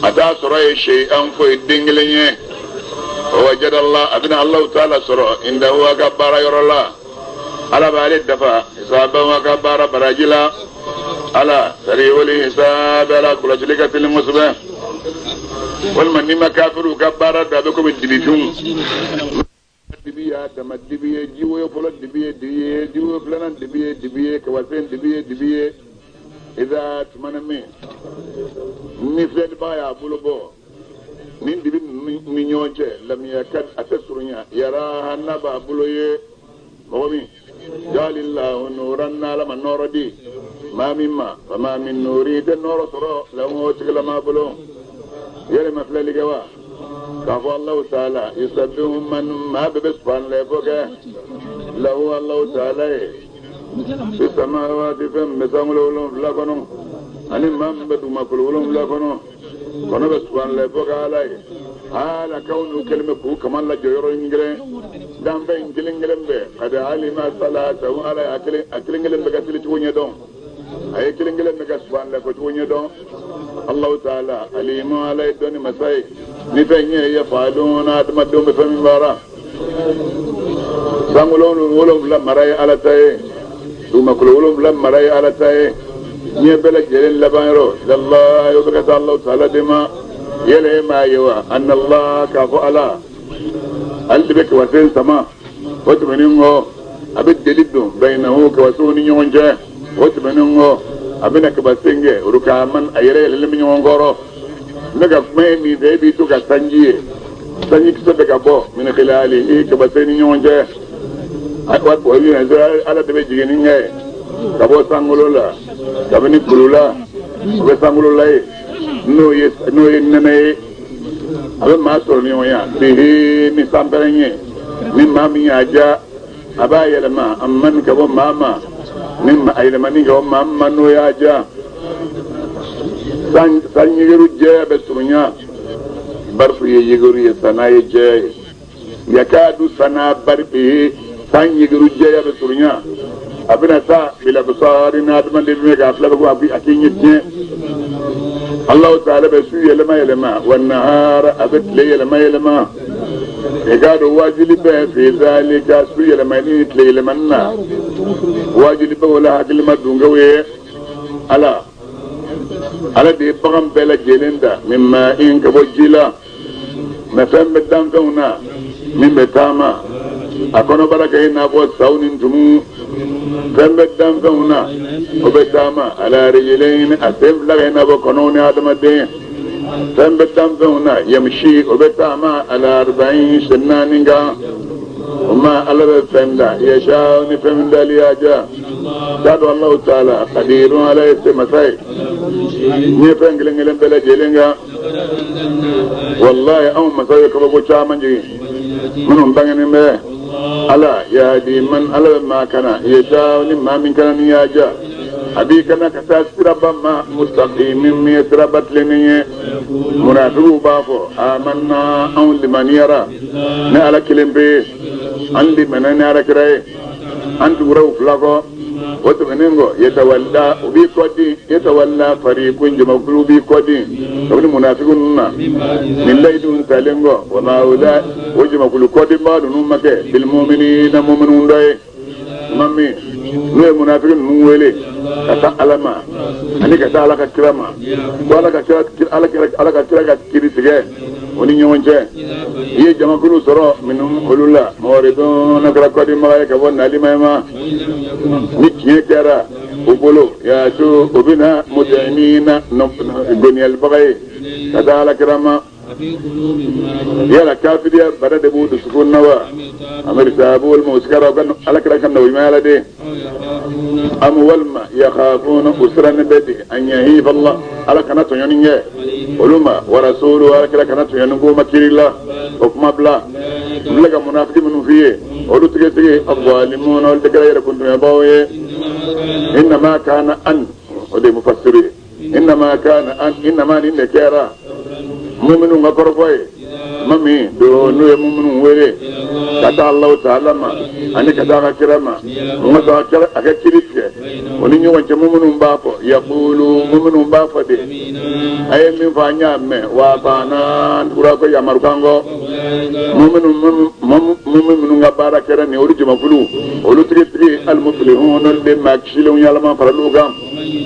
a t'a sɔrɔ ye shay'an, foyi den kelen ye. O wajadallah, a bɛna Alahu taala sɔrɔ indahu, a ka baara yɔrɔ la, ala b'ale dafa hisaban, a ka baara baraji la. Ala sari'ul hisab, ala kɔlɔsili ka teli kosɛbɛ. Walima n'i ma kafiriw ka baara dɔn, a bɛ komi dibifinw. dibi y'a dama dibi ye jiwoyo fɔlɔ dibi ye dibi ye jiwoyo filanan dibi ye dibi ye kabasen dibi ye dibi ye iza tuma na min ni filɛlibaga y'a bolo bɔ nin dibi ninnu ni ɲɔgɔn cɛ lam yakad a tɛ surunya yaraha n'a b'a bolo ye mɔgɔ min jaalillahu nuran n'ala ma nɔɔrɔ di maa min ma fama min nuri tɛ nɔɔrɔ sɔrɔ lahu o tigilama bolo yɛrɛ ma filɛli kɛ wa k'a fɔ alahu taala yusabbihu man maa bɛɛ bɛ subahanallahi fɔ kɛ lahu alahu taala ye fi samawati fɛn min bɛ sankolo wolonfila kɔnɔ ani maa min bɛ dugumakolo wolonfila kɔnɔ kɔnɔ bɛ subahanallahi fɔ kɛ ala ye ala kawnu kɛlen bɛ k'u kaman lajɔ yɔrɔ in kelen danfɛn in kelen kelen bɛɛ kad alima salatahu ala ye a kelen kelen bɛɛ ka seli cogo ɲɛdɔn a ye kelen kelen bɛɛ ka subahanallahi fɔ cogo ɲɛdɔn alahu taala alimu ala ye dɔnni masa ye ni fɛn ye yafaluna adamadenw bɛ fɛn min baara sankolo wolonfila mara ye ala ta ye dugumakolo wolonfila mara ye ala ta ye diɲɛ bɛɛ lajɛlen laban yɔrɔ ilallahi o bɛ ka taa alahu taala de ma yɛlɛ e m'a ye wa anna k'a fɔ ala ale de bɛ kabasen sama o tɛmɛnen kɔ a bɛ deli don bayinahu kabasenw ni ɲɔgɔn cɛ o tɛmɛnen kɔ a bɛna kabasen kɛ rukaman a yɛrɛ yɛlɛlen bɛ ɲɔgɔn kɔrɔ ne ka kuma ye min fɛ e b'i to ka sanji ye sanji kisɛ bɛ ka bɔ min khilalihi kabasen ni ɲɔgɔn cɛ ala de bɛ jiginni kɛ ka bɔ sankolo la kabini kulu la o bɛ sankolo la yen n'o ye n'o ye nɛnɛ ye a bɛ maa sɔrɔ ɲɔgɔnya bihi ni sanpɛrɛn ye ni maa min y'a diya a b'a yɛlɛma a man ka bɔ maa ma ni a yɛlɛmani ka bɔ maa ma n'o y'a diya san san yegeru jɛya bɛ surunya barifu ye yegeru ye sana ye jɛya ye yakadu sana bariqihi san yegeru jɛya bɛ surunya a bɛna taa bil absari ni adamaden bɛ k'a filɛ bɛ ko a k'i ɲɛ tiɲɛ Allahu ta'ala bɛ su yɛlɛma yɛlɛma wa nahara a bɛ tile yɛlɛma yɛlɛma i k'a dɔn waajuli bɛ fi zalika su yɛlɛmani ni tile yɛlɛmani na waajuli bɛ o la hakilima dunkew ye ala ala de ye bagan bɛɛ lajɛlen da min ma'in ka bɔ ji la mɛ fɛn bɛ danfɛnw na min bɛ taama a kɔnɔbara kɛ i n'a fɔ saw ni ntumu fɛn bɛ danfɛnw na o bɛ taama ala rijlayni a sen fila kɛ i n'a fɔ kɔnɔw ni adamaden fɛn bɛ danfɛnw na yamshi o bɛ taama ala arba'in sen naani kan o ma ala bɛ fɛn da yasha ni fɛn min dali y'a diya k'a dɔn Alahu taala kadirun ala ye se masa ye n ye fɛn kelen kelen bɛɛ lajɛlen kan wallahi anw masa ye kabako caman jigin minnu bangenen bɛ ala yahdi man ala bɛ maa kana yasha ni maa min kana ni y'a diya a b'i kana ka taa siraba ma mustaqimin min ye siraba tilennen ye munafigiw b'a fɔ amanna anw limaniyara ni ala kelen pe ye an limana ni ala kira ye an tugura u fila kɔ o tɛmɛnen kɔ yatawalla u b'i kɔ di yatawalla fariqun jamakulu b'i kɔ di kabini munafiki ninnu na nin layidu talen kɔ wa ma ula o jamakulu kɔdibaa ninnu ma kɛ bilmuminina muminu dɔ ye tuma min n'u ye munafiki ninnu wele ka taa ala ma ani ka taa ala ka kira ma ko ala ka kira ala ka kira ka kiri tigɛ o ni ɲɔgɔn cɛ i ye jamakulu sɔrɔ minnu olu la mu'ridun kɛra kɔdimaga ye ka bɔ nalima ma ni tiɲɛ kɛra u bolo ya'tu u bɛna mud'inina goniyalibaga ye ka taa ala kira ma yala kafiriya bana de b'u dusukun na wa am irtabu walima u sigara ala kira ka nabiɲumanya la de am walima yakhafuna u sirannen bɛ de an yahifa Allah ala kana tɔɲɔni kɛ olu ma wa rasulu ala kira kana tɔɲɔni k'u ma kiri la o kuma bila n filɛ ka munafiki minnu f'i ye olu tigitigi azzalimuna olu de kɛra yɛrɛ kuntɔɲɔbaaw ye innama kana an o de ye mufassiru ye innama kana an innama nin de kɛra muminu ka kɔrɔfɔ ye tuma min don n'u ye muminu wele ka taa Alahu taala ma ani ka taa a ka kira ma o ka sɔrɔ a ka kiri tigɛ o ni ɲɔgɔn cɛ muminu b'a fɔ yaqulu muminu b'a fɔ de a ye min fɔ an y'a mɛn wa ata'na an tugura ko yamarukan kɔ muminu minnu ka baara kɛra nin olu jamakulu olu tigitigi alimufilihun olu de maa kisilenw ye Ala ma faral'u kan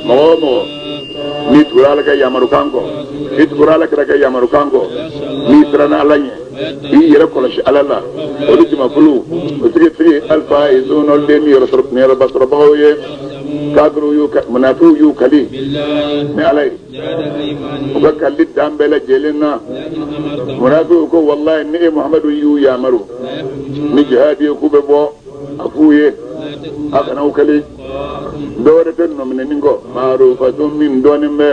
mɔgɔ o mɔgɔ n'i tugura ala ka yamarukan kɔ n'i tugura ala kira ka yamarukan kɔ n'i siranna ala ɲɛ I yɛrɛ kɔlɔsi Ala la olu jamakulu o tigitigi alfaizun olu de ye niyɔrɔba sɔrɔbagaw ye kafiruw y'u munafiw y'u kali ni Ala ye u ka kali dan bɛɛ lajɛlen na munafiw ko walayi ni e Muhamadu y'u yamaru ni jihadi ye k'u bɛ bɔ a f'u ye a kana u kali dɔwɛrɛ tɛ nɔminɛni kɔ maarufatun min dɔnnen bɛ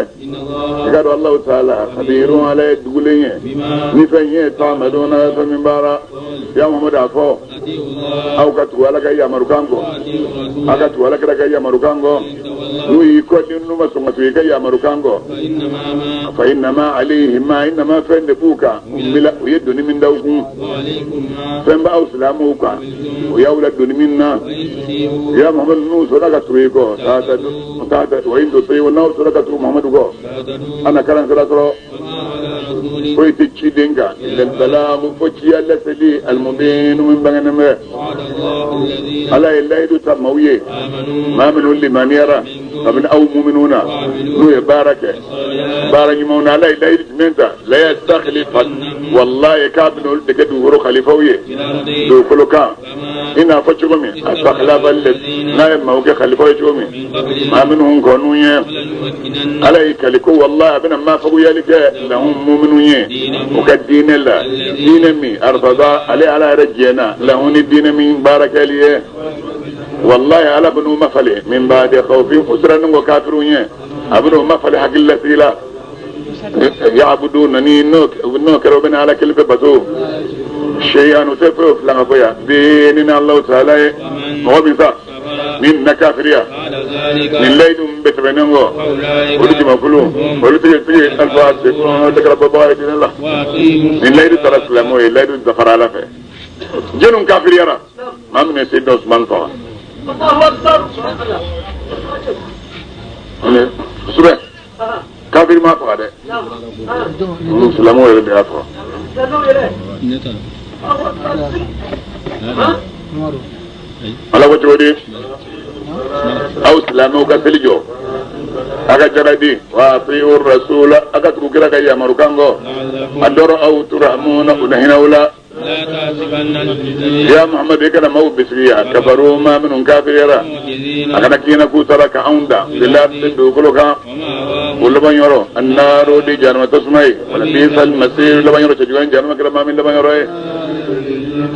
i ka dɔn Alahu taala kabirun Ala ye dugulen ye ni fɛn ye taamaluna fɛn min baara ya Muhamadu a fɔ aw ka tugu Ala ka yamarukan kɔ aw ka tugu Ala kira ka yamarukan kɔ n'u y'i kɔ ni n'u ma sɔn ka tugu i ka yamarukan kɔ fa innama alayhim ma innama fɛn de b'u kan u ye doni min da u kun fɛn b'aw silamɛw kan u y'aw la doni min na ya Muhamadu n'u sɔnna ka tugu i kɔ wa in tuti'u n'aw sɔnna ka tugu Muhamadu kɔ ana kalan sira sɔrɔ foyi tɛ ciden kan illal balaagu fo ciya laseli almubinu min bangenen bɛ Ala ye layidu ta maaw ye maa minnu limaniyara kabini aw muminu na n'u ye baara kɛ baara ɲumanw na Ala ye layidu jumɛn ta la yastakhlifan wallahi k'a bɛna olu de kɛ dugukolo khalifaw ye dugukolo kan i n'a fɔ cogo min astakhlafa n'a ye maaw kɛ khalifaw ye cogo min maa minnu kɔn'u ye Ala y'i kali ko wallahi a bɛna maafaguyali kɛ lahum muminu ye u ka diinɛ la diinɛ min artada ale Ala yɛrɛ jɛna lahum ni diinɛ min baara kɛli ye wallahi Ala bɛn'u mafale min ba'di khawfin u sirannen kɔ kafiriw ye a bɛn'u mafale hakililasigi la ya'buduna ni n'o kɛra u bɛna Ala kelen pe bato shay'an u tɛ foyi filan ka fɔ yan bɛɛ ni Alahu taala ye mɔgɔ min sa min na kafiriya nin layidu min bɛ tɛmɛnen kɔ olu jamakulu olu tigi tigi alifasiqun olu kɛra bɔbaga ye diinɛ la nin layidu taara silamɛw ye layidu dafara Ala fɛ jɛnw kafiriyara maa min ye Seydina Usumani faga kosɛbɛ kafiri ma faga dɛ silamɛw yɛrɛ de y'a faga Ala ko cogo di aw silamɛw ka seli jɔ a ka jaka di wa ati'u rasula a ka tugu kira ka yamarukan kɔ a dɔrɔ aw turhamuna u na hinɛ aw la ya Muhamadu i kana maaw bisigiya kafaru maa minnu kafiriyara a kana k'i k'u taara ka anw dan fil dugukolo kan o laban yɔrɔ annaaru de jahanama tasuma ye wala bi'sal masir laban yɔrɔ cɛjugu jahanama kɛra maa min laban yɔrɔ ye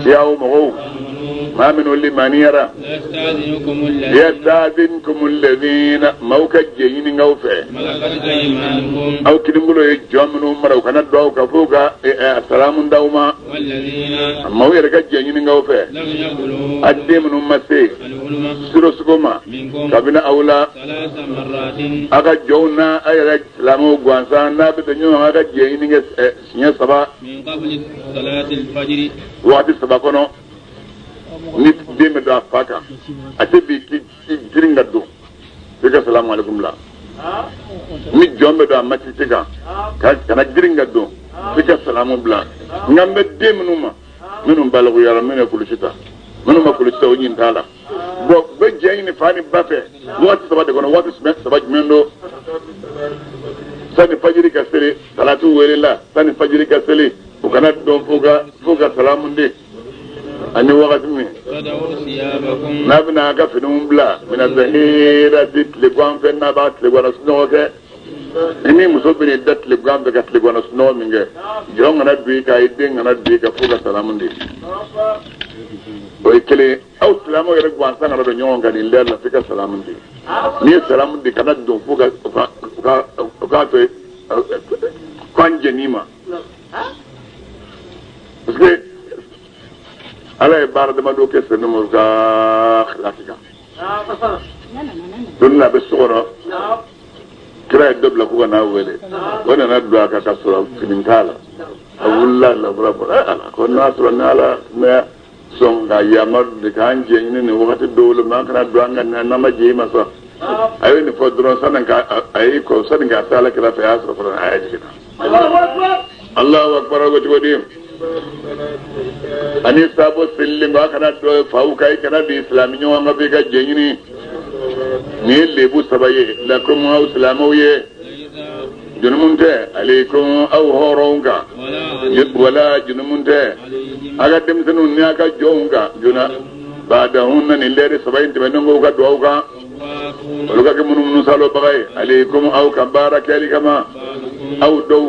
siyaw mɔgɔw maa minnu limaniyara yasta'dhinkum alladhina maaw ka jɛ ɲini aw fɛ aw kinibolo ye jɔn minnu mara u kana don aw kan f'u ka salamu d'aw ma maaw yɛrɛ ka jɛ ɲini aw fɛ a den minnu ma se surosugo ma kabini aw la a ka jɔnw n'a a yɛrɛ silamɛw gansan n'a bɛ don ɲɔgɔn kan a ka jɛ ɲini kɛ siɲɛ saba waati saba kɔnɔ ni den bɛ don a fa kan a tɛ bi k'i girin ka don f'i ka salamu aleykum bila ni jɔn bɛ don a matiti kan kana girin ka don f'i ka salamu bila nka n bɛ den minnu ma minnu balikuyara minnu ye kulusi ta minnu ma kulusi ta o ɲin t'a la bɔn u bɛ jɛ ɲini fa ni ba fɛ waati saba de kɔnɔ waati saba jumɛn don sani fajiri ka seli salatu welela sani fajiri ka seli u kana dɔn f'u ka salamu di ani wagati min n'a bɛna a ka finiw bila mina zahirati tilegan fɛ n'a b'a tilegan sunɔgɔ kɛ ni min muso bɛna da tilegan fɛ ka tilegan sunɔgɔ min kɛ jɔn kana don i kan i den kana don i kan f'u ka salamu di o ye kelen aw silamɛw yɛrɛ gansan kana don ɲɔgɔn kan nin lɛri la f'i ka salamu di n'i ye salamu di kana don f'u ka u k'a to k'an jɛn'i ma parce que Ala ye baara damadɔ kɛ Seydina Umaru ka khilafi kan don a bɛ so kɔnɔ kira ye dɔ bila ko ka n'a wele o nana don a kan ka sɔrɔ fini t'a la a wulila lafura bɔra ala ko n'a sɔrɔ ni Ala mɛ sɔn ka yamaru de k'an jɛ ɲini nin wagati dɔw la mɛ an kana don an kan n'an ma jɛ i ma sa a ye nin fɔ dɔrɔn sani ka a y'i kɔ sani k'a se Ala kira fɛ a y'a sɔrɔ fɔlɔ a y'a jiginna Allahu akbar ko cogo di ani sabo selilen kɔ a kana dɔ faw kan i kana don silamɛ ɲɔgɔn kan f'i ka jɛ ɲini nin ye lebu saba ye lakum aw silamɛw ye junumun tɛ aleikum aw hɔrɔnw kan Wala junumu tɛ a ka denmisɛnninw ni a ka jɔnw kan joona baadahunna nin lɛri saba in tɛmɛnen kɔ u ka duwawu kan olu ka kɛ munumunu salobaga ye aleykum aw ka baara kɛli kama aw dɔw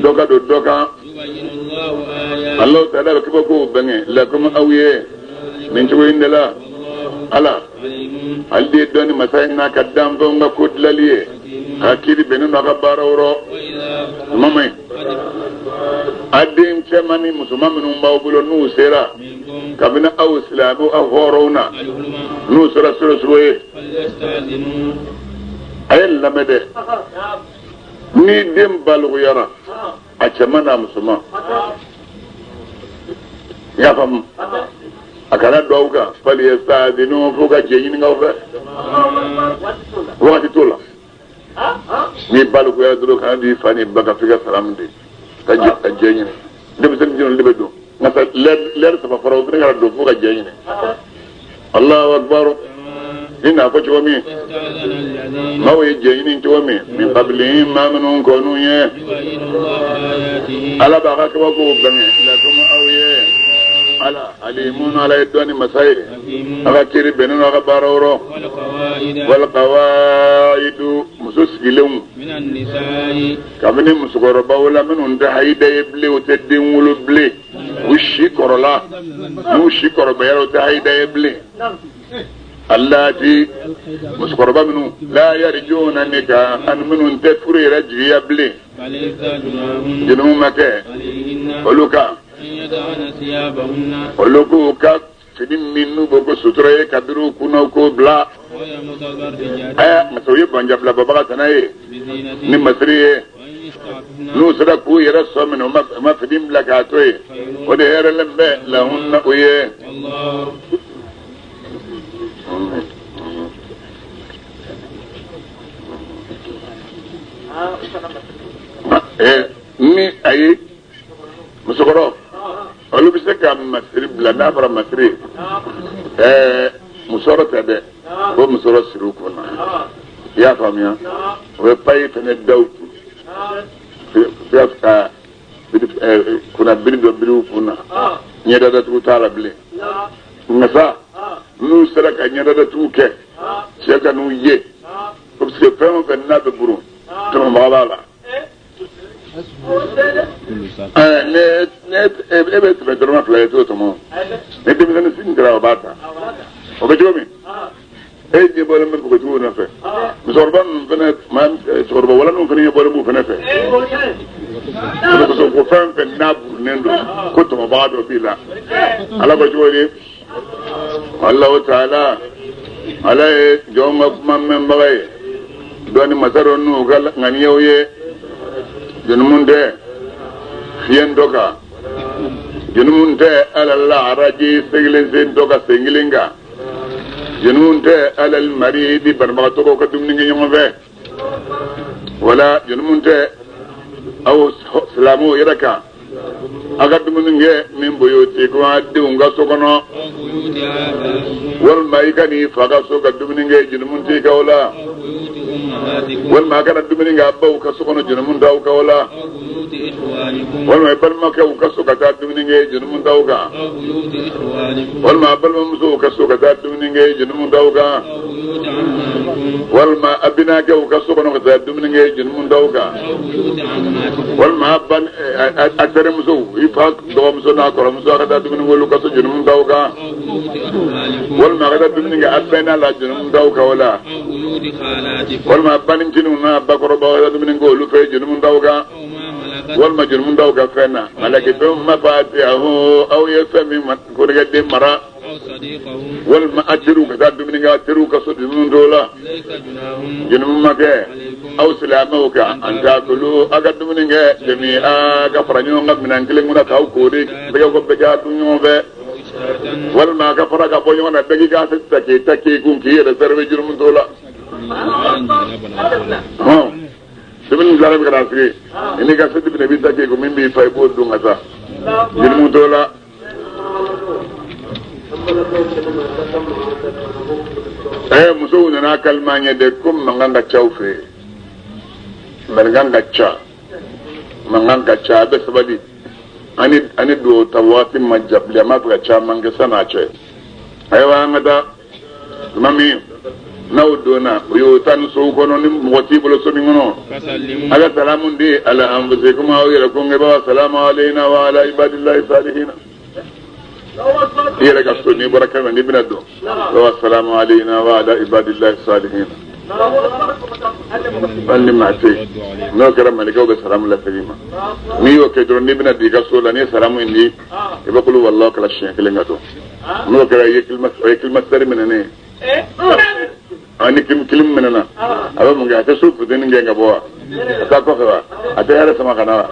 dɔ ka don dɔ kan Alahu taala bɛ kabakow bange lakum aw ye nin cogo in de la ala ale de ye dɔnni masa ye n'a ka danfɛnw ka ko dilali ye a ka kiiri bɛnnen don a ka baaraw rɔ tuma min a den cɛman ni musoman minnu b'aw bolo n'u sera kabini aw silamɛw aw hɔrɔnw na n'u sera sorosugo ye a ye lamɛn dɛ ni den balikuyara a cɛman n'a musoman i y'a faamu a kana don aw kan faliyastazinu f'u ka jɛ ɲini aw fɛ wagati t'o la n'i balikuyara dɔrɔn kana don i fa ni ba kan f'i ka salamu di ka jɛ ka jɛ ɲini denmisɛnnin jɔn de bɛ don nka lɛri saba fɔra o fana kana don f'u ka jɛ ɲini Allahu akbar i n'a fɔ cogo min maaw ye jɛ ɲini cogo min min qablihim maa minnu kɔnn'u ɲɛ ala b'a ka kabakow bange lakum aw ye ala alimun ala ye dɔnni masa ye a ka kiri bɛnnen don a ka baaraw rɔ wal qawaidu muso sigilenw kabini musokɔrɔbaw la minnu tɛ hayida ye bilen u tɛ den wolo bilen u si kɔrɔla n'u si kɔrɔbayara u tɛ hayida ye bilen allati musokɔrɔba minnu la yarijuna nikahan minnu tɛ furu yɛrɛ jigiya bilen junumu ma kɛ olu kan olu k'u ka fini min n'u b'o ko sutura ye ka biri u kun na u k'o bila aya muso ye banjabila bɔbaga tana ye ni masiri ye n'u sera k'u yɛrɛ sɔ minɛ u ma fini bila k'a to yen o de hɛrɛlen bɛ lahunna u ye ni ayi musokɔrɔ olu bɛ se ka masiri bila n'a fɔra masiri ɛɛ musɔrɔ tɛ dɛ ko musɔrɔ siri u kun na i y'a faamuya o bɛ payi fɛnɛ da u kun ka kunna biri dɔ biri u kun na ɲɛda datugu t'a la bilen nka sa n'u sera ka ɲɛda datugu kɛ cɛ ka n'u ye parce que fɛn o fɛn n'a bɛ burun tɔmɔbaga b'a la ne e bɛ tɛmɛ dɔrɔmɛ fila ye t'o tɔmɔ ni denmisɛnnin sin kɛra o b'a ta o bɛ cogo min e ɲɛ bɔlen bɛ npogotigiw nɔfɛ musokɔrɔba ninnu fɛnɛ maa cɛkɔrɔba walaninw fɛnɛ ɲɛ bɔlen b'u fɛnɛ fɛ o de kosɔn ko fɛn fɛn n'a burunnen don ko tɔmɔbaga dɔ b'i la ala ko cogo di Alahu taala ala ye jɔn ka kuma mɛnbaga ye dɔnni masa dɔ n'u ka ŋaniyaw ye junumu tɛ fiyentɔ kan junumu tɛ alal araji segilen sen dɔ kan sen kelen kan junumu tɛ alal maridi banabagatɔ ka dumuni kɛ ɲɔgɔn fɛ wala junumu tɛ aw silamɛw yɛrɛ kan a ka dumuni kɛ min buyutikum a denw ka so kɔnɔ walima i ka n'i fa ka so ka dumuni kɛ junumu t'i kan o la walima a kana dumuni kɛ a baw ka so kɔnɔ junumu t'aw kan o la walima i balimakɛw ka so ka taa dumuni kɛ junumu t'aw kan walima a balimamusow ka so ka taa dumuni kɛ junumu t'aw kan walima a binakɛw ka so kɔnɔ ka taa dumuni kɛ junumu t'aw kan walima a ban a terimusow i fa dɔgɔmuso n'a kɔrɔmuso a ka taa dumuni k'olu ka so junumu t'aw kan walima a ka taa dumuni kɛ a bɛnna la junumu t'aw kan o la walima a baniciniw n'a bakɔrɔbaw a ka taa dumuni k'olu fɛ junumu t'aw kan walima junumu t'aw kan fɛn na malaktum mafatihahu aw ye fɛn min korigɛden mara walima a teriw ka taa dumuni kɛ a teriw ka so junumu t'o la junumu ma kɛ aw silamɛw kan an taakulu a ka dumuni kɛ jami'a ka fara ɲɔgɔn kan minɛn kelen kɔnɔ k'aw koori bɛɛ ko bɛɛ k'a dun ɲɔgɔn fɛ walima a ka fara ka bɔ ɲɔgɔn na bɛɛ k'i ka asɛti ta k'i ta k'i kun k'i yɛrɛ sɛrɛbɛ junumu t'o la dumuni dilanna bɛ ka na sigi i n'i ka asɛti bɛ na i b'i ta k'i kun min b'i fa i b'o dun ka taa junumu t'o la Musow nana kalima ɲɛ de ko mankan ka ca u fɛ yen mankan ka ca mankan ka ca a bɛ sabali Ani duwawu ta waati ma jan bilen, an b'a fɛ ka caman kɛ san'a cɛ. Ayiwa, an ka taa. Tuma min n'aw donna, o y'o taa ni sow kɔnɔ, ni mɔgɔ t'i bolo so min kɔnɔ, ala salamu di ala anfusikum, aw yɛrɛ ko n b'a salamu alayna wa ala ibadillahi salihina. I yɛrɛ ka so, n'i bɔra kɛnɛ, n'i bɛna don, wa salamu alayna wa ala ibadillahi salihina. Hali ni maa tɛ yen, n'o kɛra, malikɛw bɛ salamu lasegin i ma. N'i y'o kɛ dɔrɔn, n'i bɛna don i ka so la, n'i ye salamu in di, i bɛ kulu walahi kalan siɲɛ kelen ka don. N'o kɛra, i ye o ye climatiseur minɛnen ye. Ani clim minɛna, a bɛ mun kɛ? A tɛ so funteni gɛn ka bɔ wa? A taa kɔfɛ wa? A tɛ hɛrɛ sama ka na wa?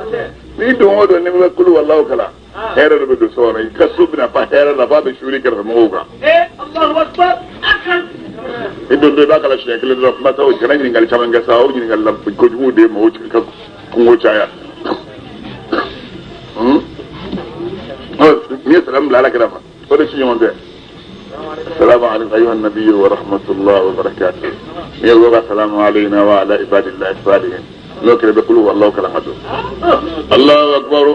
N'i don o don, n'i bɛ kulu walahi kalan, hɛrɛ dɔ bɛ don so kɔnɔ. I ka so bɛna fa hɛrɛ la f'a bɛ suuli kɛrɛfɛ mɔgɔw kan. I don don, i b'a kalan siɲɛ kelen dɔrɔn, kuma t'o. Kana ɲininkali caman kɛ sa. O ɲininkali la kojugu de ye mɔgɔw ka kungo caya. N'i ye salamu bila ala kira ma, o de ci ɲɔgɔn tɛ. السلام عليكم أيها النبي ورحمة الله وبركاته. يا السلام علينا وعلى عباد الله الصالحين. N'o kɛra, bɛ kulu walahi kalan ka don. Allahu akbar.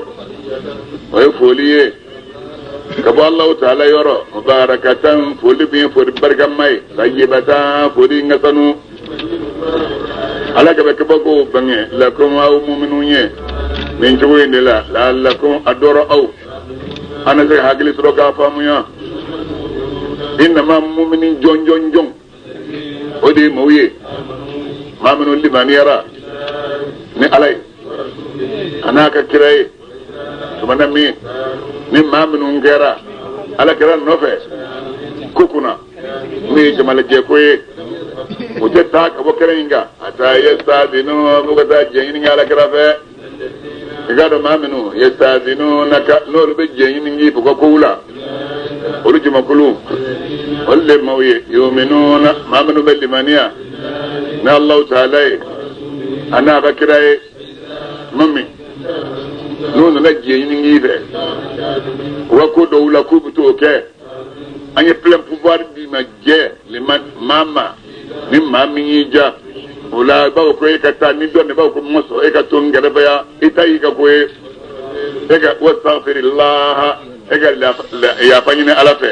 O ye foli ye ka bɔ Allahu taala yɔrɔ. Mubarakatan, foli min ye foli barikama ye. Tayyibatan, foli in ka sanu. Ala ka bɛ kabako bange lakum, aw muminu ye, nin cogo in de la. La'allakum, a dɔrɔ aw an na se ka hakili sɔrɔ k'a faamuya. Innama, mumini jɔn jɔn jɔn, o de ye maaw ye, maa minnu limaniyara ni ala ye a n'a ka kira ye. Tumana min ni maa minnu kɛra ala kira nɔfɛ ko kunna, min ye jamalajɛ ko ye, o tɛ taa ka bɔ kɛnɛ in kan. A taa yastadinu, fo ka taa jɛ ɲini ala kira fɛ. I k'a dɔn, maa minnu yastadinunaka, n'olu bɛ jɛ ɲini k'i fɛ ka kow la, olu jamakulu, olu de maaw ye. Yuminuna, maa minnu bɛ limaniya ni Alahu taala ye a n'a ka kira ye. Tuma min n'u nana jɛ ɲini k'i fɛ u ka ko dɔw la, k'u bɛ t'o kɛ, an ye plein pouvoir d'i ma. Jɛ maa ma ni maa min y'i ja o la, i b'a fɔ ko e ka taa ni dɔ de b'a fɔ ko ma sɔn, e ka to n kɛrɛfɛ yan, i ta y'i ka ko ye. E ka wastaghfirillaha, e ka yafa ɲini ala fɛ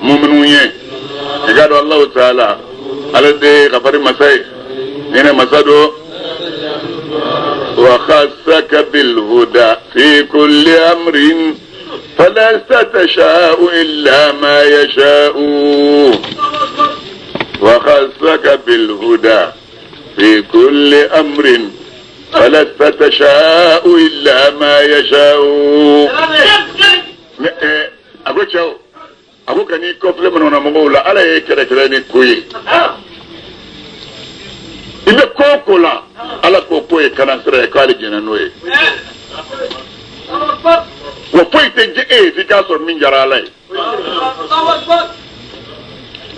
muminu ye. I k'a dɔn, Alahu taala, ala de ye kafari masa ye, hinɛ masa don. Wa khassaka bilhuda fi kulli amrin فلست تشاء إلا ما يشاء. وخصك بالهدى في كل أمر فلست تشاء إلا ما يشاء. A ko cɛw, a ko ka n'i kɔfilɛ mana mɔgɔw la, ala ye kɛrɛkɛrɛ ni ko ye. I bɛ ko o ko la, ala ko k'o ye kana sira ye, k'ale jɛnna n'o ye. Wa foyi tɛ jɛ e ye f'i k'a sɔrɔ min diyara ala ye.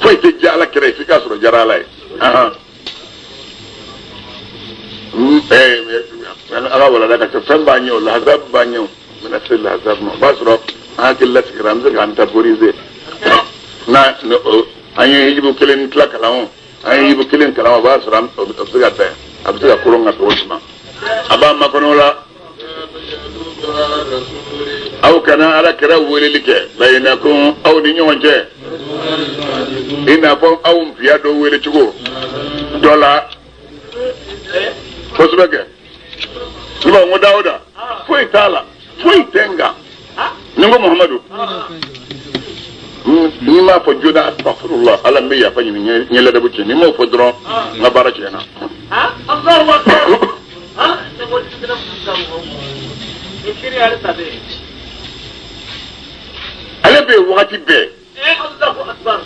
Foyi tɛ diya ala kɛrɛ ye f'i k'a sɔrɔ diyara ala ye. Ala walada ka ca, fɛn b'a ɲɛ o, lahasabu b'a ɲɛ o. N bɛna se lahasabu ma, o b'a sɔrɔ an hakili latigɛra, an bɛ se k'an temporiser. N'a an ye hijibu kelen tila kalan o, an ye hijibu kelen kalan o, o b'a sɔrɔ o bɛ se ka bɛn, a bɛ se ka koron ka bɛn o tuma. A b'a makɔnɔ o la. Aw kana ala kira weleli kɛ bayinakum, aw ni ɲɔgɔn cɛ, i n'a fɔ aw nfiya dɔ wele cogo dɔ la kosɛbɛ. Kɛ ne b'a fɔ ko Dawuda, foyi t'a la, foyi tɛ n kan ni n ko Muhamadu. N'i m'a fɔ joona, astaghfirullah, ala n bɛ yafa ɲini, n ye ladabu tiɲɛ. N'i m'o fɔ dɔrɔn, n ka baara tiɲɛna. Allahu akbar. Ale bɛ yen wagati bɛɛ. Allahu akbar.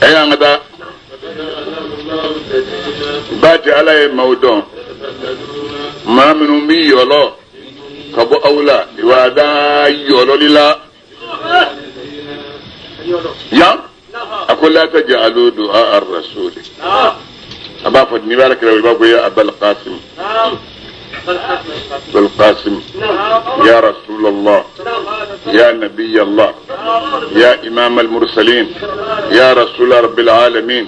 Ɛ, an ka taa. Baati ala ye maaw dɔn, maa minnu bɛ yɔlɔ ka bɔ aw la wada yɔlɔli la yan. A ko la taj'alu du'a ar-rasuli. A b'a fɔ n'i b'a kira, i b'a fɔ ya Abal Qasim, Abal Qasim, ya Rasulallah, ya Nabiy Allah, ya Imam al-Mursalin, ya Rasul Rabbil Alamin,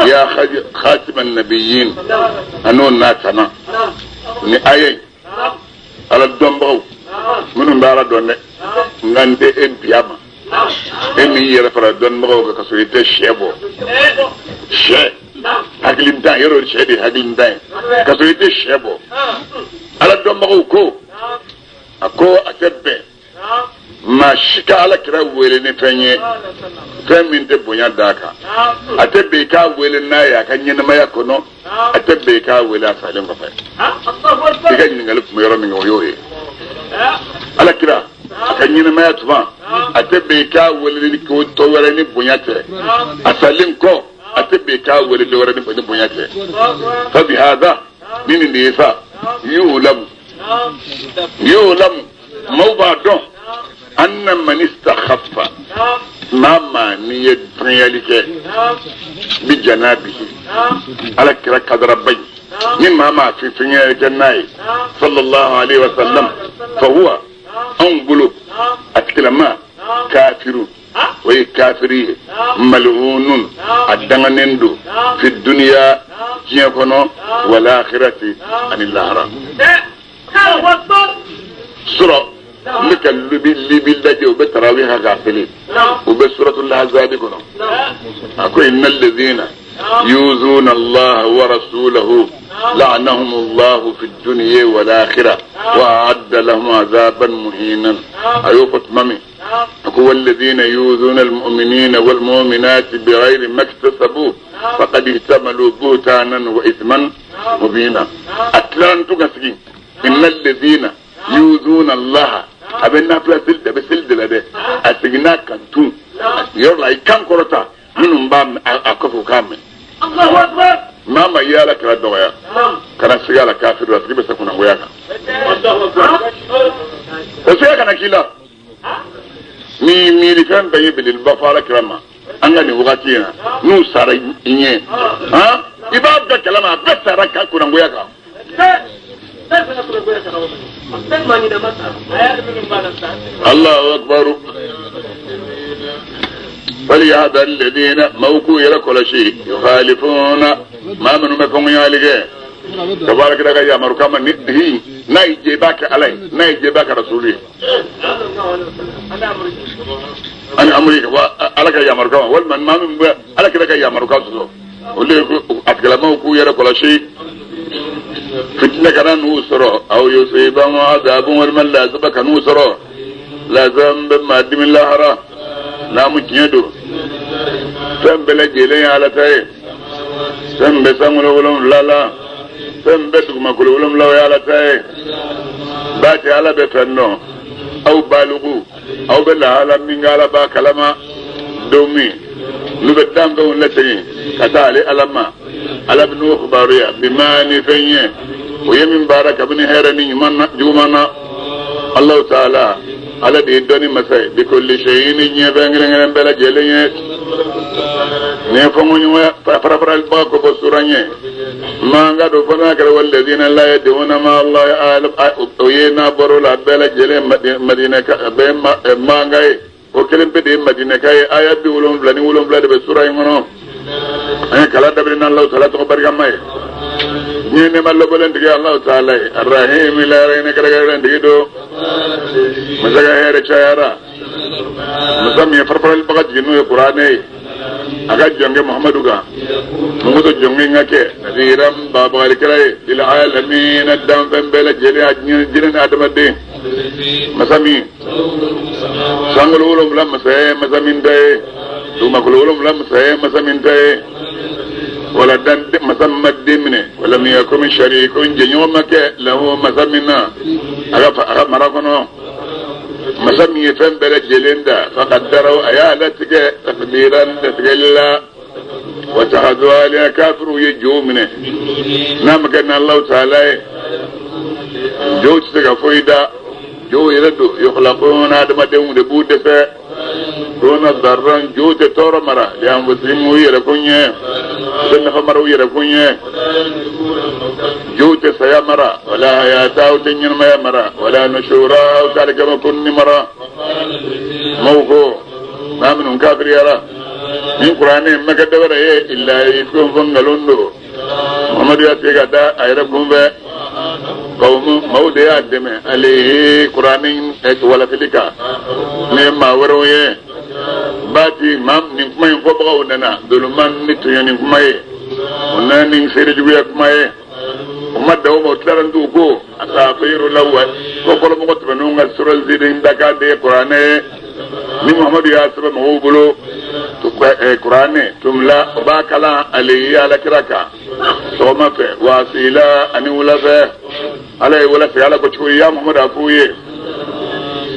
ya Khatim an-Nabiyyin. An'o n'a kana ni aya in, ala dɔnbagaw. Minnu bɛ Ala dɔn dɛ, nka n tɛ e bi a ma. E min yɛrɛ fara dɔnnibagaw kan ka sɔrɔ i tɛ sɛ bɔ. Sɛ hakilintan, yɔrɔ sɛ de ye hakilintan ye, ka sɔrɔ i tɛ sɛ bɔ. Ala dɔnbagaw ko, a ko a tɛ bɛn maa si ka Ala kira wele ni fɛn ye, fɛn min tɛ bonya d'a kan. A tɛ bɛn i k'a wele n'a ye a ka ɲɛnamaya kɔnɔ, a tɛ bɛn i k'a wele a salen kɔfɛ. I ka ɲininkali tun bɛ yɔrɔ min kan, o y'o ye. Ala kira a ka ɲɛnamaya tuma, a tɛ bɛn i k'a wele ni ko tɔ wɛrɛ ni bonya tɛ. A salen kɔ, a tɛ bɛn i k'a wele dɔ wɛrɛ ni bonya tɛ. Fabi hada, ni nin de ye sa, y'o lamu y'o lamu, maaw b'a dɔn anna man istakhaffa, maa maa n'i ye fɛnyali kɛ bi janabihi, Ala kira kadaraba in, ni maa maa fi fɛnyali kɛ n'a ye sallallahu alaihi wa sallam, fa huwa, anw bolo a tigilama kafiru, o ye kafiri ye, mal'unun, a danganen don, fi duniya, diɲɛ kɔnɔ, wal akhirati, ani lahara. Sɔrɔ n bɛ ka libi libi lajɛ, u bɛ tarawih k'a seli, u bɛ suratul ahzabi kɔnɔ. A ko innal ladhina yuzuna Allah wa rasulahu la'anahum Allah fi dunya wal akhirah wa a'adda lahum azaban muhinan. A y'o fɔ tuma min, a ko walladhina yuzuna al-mu'minina wal mu'minati bighayri ma iktasabu faqad ihtamalu buhtanan wa ithman mubina. A tilara tun ka sigi innal ladhina yuzuna Allah, a bɛ nafila seli de, a bɛ seli de la dɛ, a seginna kan tun yɔrɔ la, i kan kɔrɔta, minnu b'a a kɔfɛ u k'a mɛn. Maa ma ye Ala kira dɔgɔya kana siga la kafiru, a tigi bɛ se kunangoya kan, o siga kana k'i la. Ni miiri fɛn bɛɛ ye belebeleba fɔ Ala kira ma an ka nin wagati in na, n'u sara i ɲɛ, han, i b'a bɛɛ kalama, a bɛɛ sara ka kunangoya kan. Allahu akbar. فليحذر الذين موكو يلا كل شيء يخالفون ما منو ما فهم يالك تبارك الله يا مركما نهي ناي جيباك علي ناي جيباك رسولي أنا أمريكا على يا مركما والمن ما من على كذا يا مركما واللي أتكلموا يلا كل شيء فتنة كان نوسرة أو يصيبهم عذاب والمن لازم كنوسرة لازم بما دم الله را نام جندو fɛn bɛɛ lajɛlen ye Ala ta ye, fɛn bɛɛ sankolo wolonwula la, fɛn bɛɛ dugumakolo wolonwula o ye Ala ta ye. Baati Ala bɛ fɛn dɔn, aw balugu aw bɛ lahala min kɛ, Ala b'a kalama. Don min n'u bɛ danfɛnw lasegin ka taa ale Ala ma, Ala bɛ n'o kibaruya bi maa ni fɛn ye, o ye min baara kabini hɛrɛ ni ɲuman na juguman na. Alahu taala, Ala de ye dɔnni masa ye, bi kulli shay'in, ni diɲɛ fɛn kelen kelen bɛɛ lajɛlen ye. Nin ye fɔnkɔɲɔgɔnya farafaralibaga ko fɔ sura ɲɛ man ka don fo n'a kɛra walladina la yad'una ma Allah, o ye n'a bɔr'o la, a bɛɛ lajɛlen Madinɛ ka a bɛɛ manka ye, o kelen pe de ye Madinɛka ye. Aya 77 de bɛ sura in kɔnɔ. An ye kalan daminɛ n'Alahu taala tɔgɔ barikama ye, diɲɛ nɛɛma lɔbɔlen tigi Alahu taala ye, arahimi lahara hinɛ kɛrɛnkɛrɛnnen tigi don, masa ka hɛrɛ cayara, masa min ye farafaralibaga jigin n'o ye kuranɛ ye a ka jɔnkɛ Muhamadu kan, mun kosɔn jɔnkɛ in ka kɛ nadiran, babagalikɛla ye, lil alamina, danfɛn bɛɛ lajɛlen, a jinɛ ni adamaden. Masa min sankolo wolonwula masa ye, masa min ta ye dugumakolo wolonwula masa ye, masa min ta ye wala dan, masa min ma den minɛ, wala min yakun sharikun, jɛɲɔgɔn ma kɛ lahu masa min na a ka mara kɔnɔ, masa min ye fɛn bɛɛ lajɛlen da, faqaddarahu, a y'a latigɛ, taqdiran, latigɛli la. Wa takhadhu aliha, kafiru ye jow minɛ n'a ma kɛ n'Alahu taala ye, jow tɛ se ka foyi da, jow yɛrɛ don, yukhlaquna, adamadenw de b'u dɛsɛ, dona darran, jow tɛ tɔɔrɔ mara, li anfusihim, u yɛrɛ kun ɲɛ, u tɛ nafa mara u yɛrɛ kun ɲɛ, jow tɛ saya mara, wala hayata, u tɛ ɲɛnamaya mara, wala nushura, u tɛ alikama kunni mara. Maaw ko maa minnu kafiriyara ni kuranɛ ma kɛ dɔwɛrɛ ye illa i ko fɔ nkalon don, Muhamadu y'a tigɛ ka da a yɛrɛ kun fɛ. Kawmu maaw de y'a dɛmɛ ale kuranɛ walafili kan ni maa wɛrɛw ye baati maa nin kuma in fɔbagaw nana doloman ni tɔɲɔni kuma ye o nana ni seerejuguya kuma ye o ma dan o ma o tilara tugun ko asatirul awwal ko fɔlɔmɔgɔ tɛmɛnenw ka sɔrɔ ziiri dakan de ye kuranɛ ye ni muhamadu y'a sɛbɛn mɔgɔw bolo kuranɛ tumla o b'a kalan ale ye alakira kan sɔgɔma fɛ wasila ani wula fɛ ala ye wala segin ala ko cogo ya muhamadu a f'u ye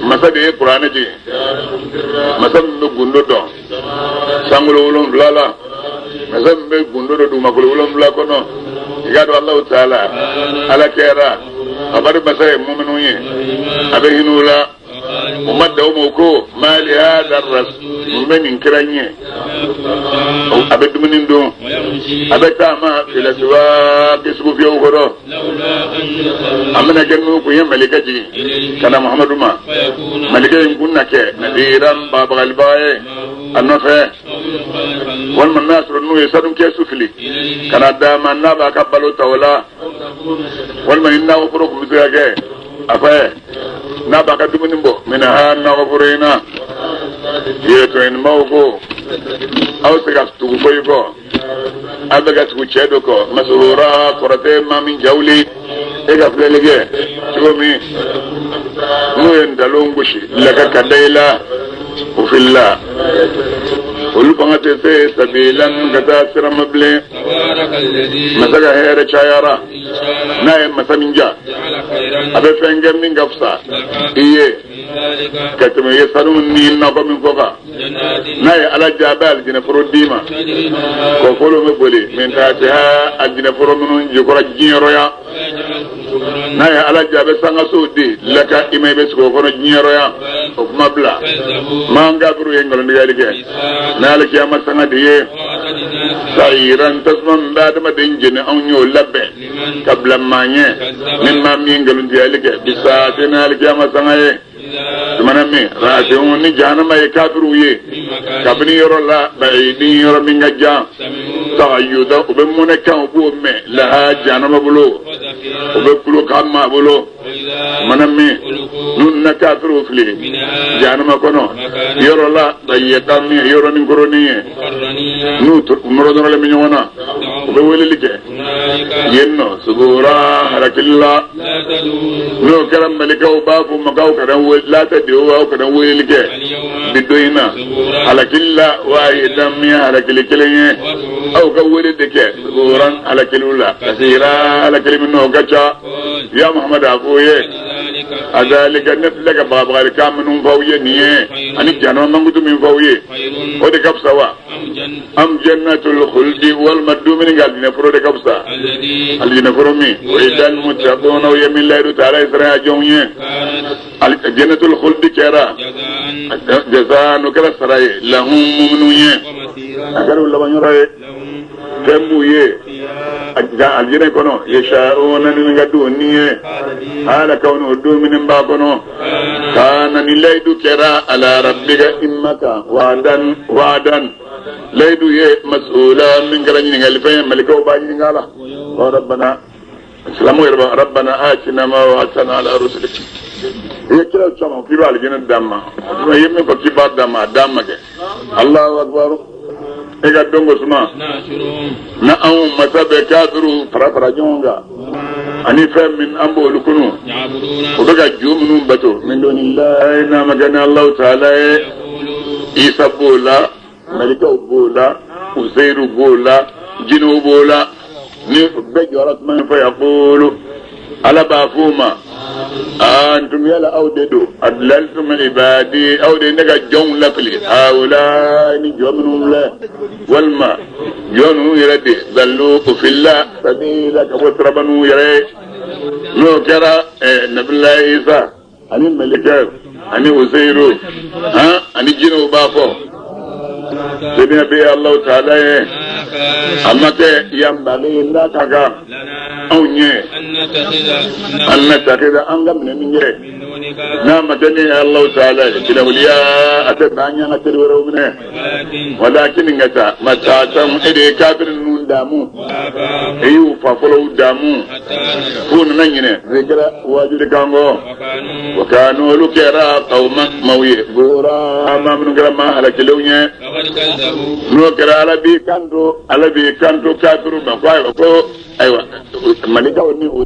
masa de ye kuranɛ jigin masa min bɛ gundo dɔn sankolo wolonfila la masa min bɛ gundo dɔn dugumakolo wolonfila kɔnɔ i k'a dɔn alahu taala ala kɛra a bari masa ye muminu ye a bɛ hinɛ u la o ma dan o ma ko mali hada rasul mun bɛ nin kira in ye a bɛ dumuni dun a bɛ taama fil aswaqi sugufiyɛw kɔrɔ a mana kɛ n'u kun ye malikɛ jigin ka na muhamadu ma malikɛ in kun na kɛ nadiran bagabagalibaga ye a nɔfɛ walima n'a sɔrɔ n'u ye sanu kɛsu fili ka na d'a ma n'a b'a ka balo ta o la walima ni nakɔforo kun bɛ se ka kɛ a fɛ n'a b'a ka dumuni bɔ minha nakɔforo in na yɛrɛtɔɲinibaw ko aw se ka tugu foyi kɔ aw bɛ ka tugu cɛ dɔ kɔ masahura kɔrɔtɛ maa min jawuli e ka filɛli kɛ cogo min n'u ye nkalon gosi laka ka da i la o filila olu fanga tɛ se sabilan ka taa sira ma bilen masa ka hɛrɛ cayara n'a ye masa min ja a bɛ fɛn kɛ min ka fisa i ye ka tɛmɛ i ye sanu ni nakɔ min fɔ kan n'a ye ala ja a bɛ alijinɛforo d'i ma kɔfolo bɛ boli min tahtiha alijinɛforo minnu jukɔrɔ diɲɛyɔrɔ yan n'a ye ala ja a bɛ sankasow di laka i ma i bɛ sigi o kɔnɔ diɲɛyɔrɔ yan o kuma bila maa kafiriw ye nkalontigɛli kɛ n'alikiyama sanga de ye sayiran tasuma min bɛ adamaden jeni anw y'o labɛn ka bila maa ɲɛ ni maa min ye nkalontigɛli kɛ bisaati n'alikiyama sanga ye tumana min radenw ni jahanama ye kafiriw ye kabini yɔrɔ la bayidin yɔrɔ min ka jan tagayuda u bɛ mɔnɛ kan u b'o mɛn laha jahanama bolo u bɛ kulo kan maa bolo tumana min n'u na kafiriw fili jahanama kɔnɔ yɔrɔ la dayiqa min yɔrɔ ni koronin ye n'u nɔrɔ nɔrɔlen bɛ ɲɔgɔn na u bɛ weleli kɛ yen nɔ subura halakili la n'o kɛra malikaw b'a fɔ makaw kana la tad'u aw kana weleli kɛ bi don in na halakili la wahidan min ye halakili kelen ye aw ka wele de kɛ suburan halakiliw la kasira halakili min n'o ka ca ya muhamadu a f'o ye azalika ne filɛ ka bagabagalikan minnu f'aw ye nin ye ani jahanama mankutu min f'aw ye o de ka fisa wa am jannatul khuldi walima dumuni ka alijinɛ foro de ka fisa alijinɛ foro min o ye dal muttaquna o ye min layidu ta ala ye siranya jɔnw ye jannatul khuldi kɛra jazaan o kɛra sara ye lahum muminun ye a kɛra u laban yɔrɔ ye fɛn b'u ye alijinɛ kɔnɔ yasha'una ni ka don ni ye hala kawni o dumuni b'a kɔnɔ kana ni layidu kɛra ala rabbika immaka waadan waadan layidu ye mas'ula min kɛra ɲininkali fɛn ye malikaw b'a ɲininka la wa rabbana silamɛw yɛrɛ b'a rabbana atina ma wa'adtana ala rusulik i ye kira caman k'i b'a alijinɛ d'an ma i ye min fɔ k'i b'a d'an ma a d'an ma kɛ Allahu akbar e ka dɔn ko suma na anw masa bɛ kafiriw fara fara ɲɔgɔn kan ani fɛn min an b'olu kunu o bɛ ka ju minnu bato min dunillahi n'a ma kɛ ni Alahu taala ye Isa b'o la malikaw b'o la Uzeiru b'o la jinɛw b'o la ni bɛɛ jɔra tuma min fɔ yaqulu ala b'a f'o ma antum yala aw de don adlaltum ibadi aw de ne ka jɔnw lafili haula ni jɔn minnu filɛ walima jɔn ninnu yɛrɛ de dallu u filila sabila ka bɔ siraba n'u yɛrɛ ye n'o kɛra nabila isa ani malikɛ ani uzeiru ani jinɛw b'a fɔ sɛbɛn bɛ alahu taala ye a ma kɛ yanbaghi n'a ka kan anw ye an natakida an ka minɛ min kɛ N'a ma kɛ ni Alahu taala ye kinawuliya a tɛ bɛn an y'an ka teri wɛrɛw minɛ walakin ka taa mata'atahum e de ye kafiri ninnu daamu e y'u fa fɔlɔw daamu f'u nana ɲinɛ zikira wajulikan kɔ wa kanu olu kɛra qawman maaw ye bura maa minnu kɛra maa halakilenw ye n'o kɛra Ala b'i kanto Ala b'i kanto kafiriw ma ko ayiwa ko ayiwa malikaw ni o.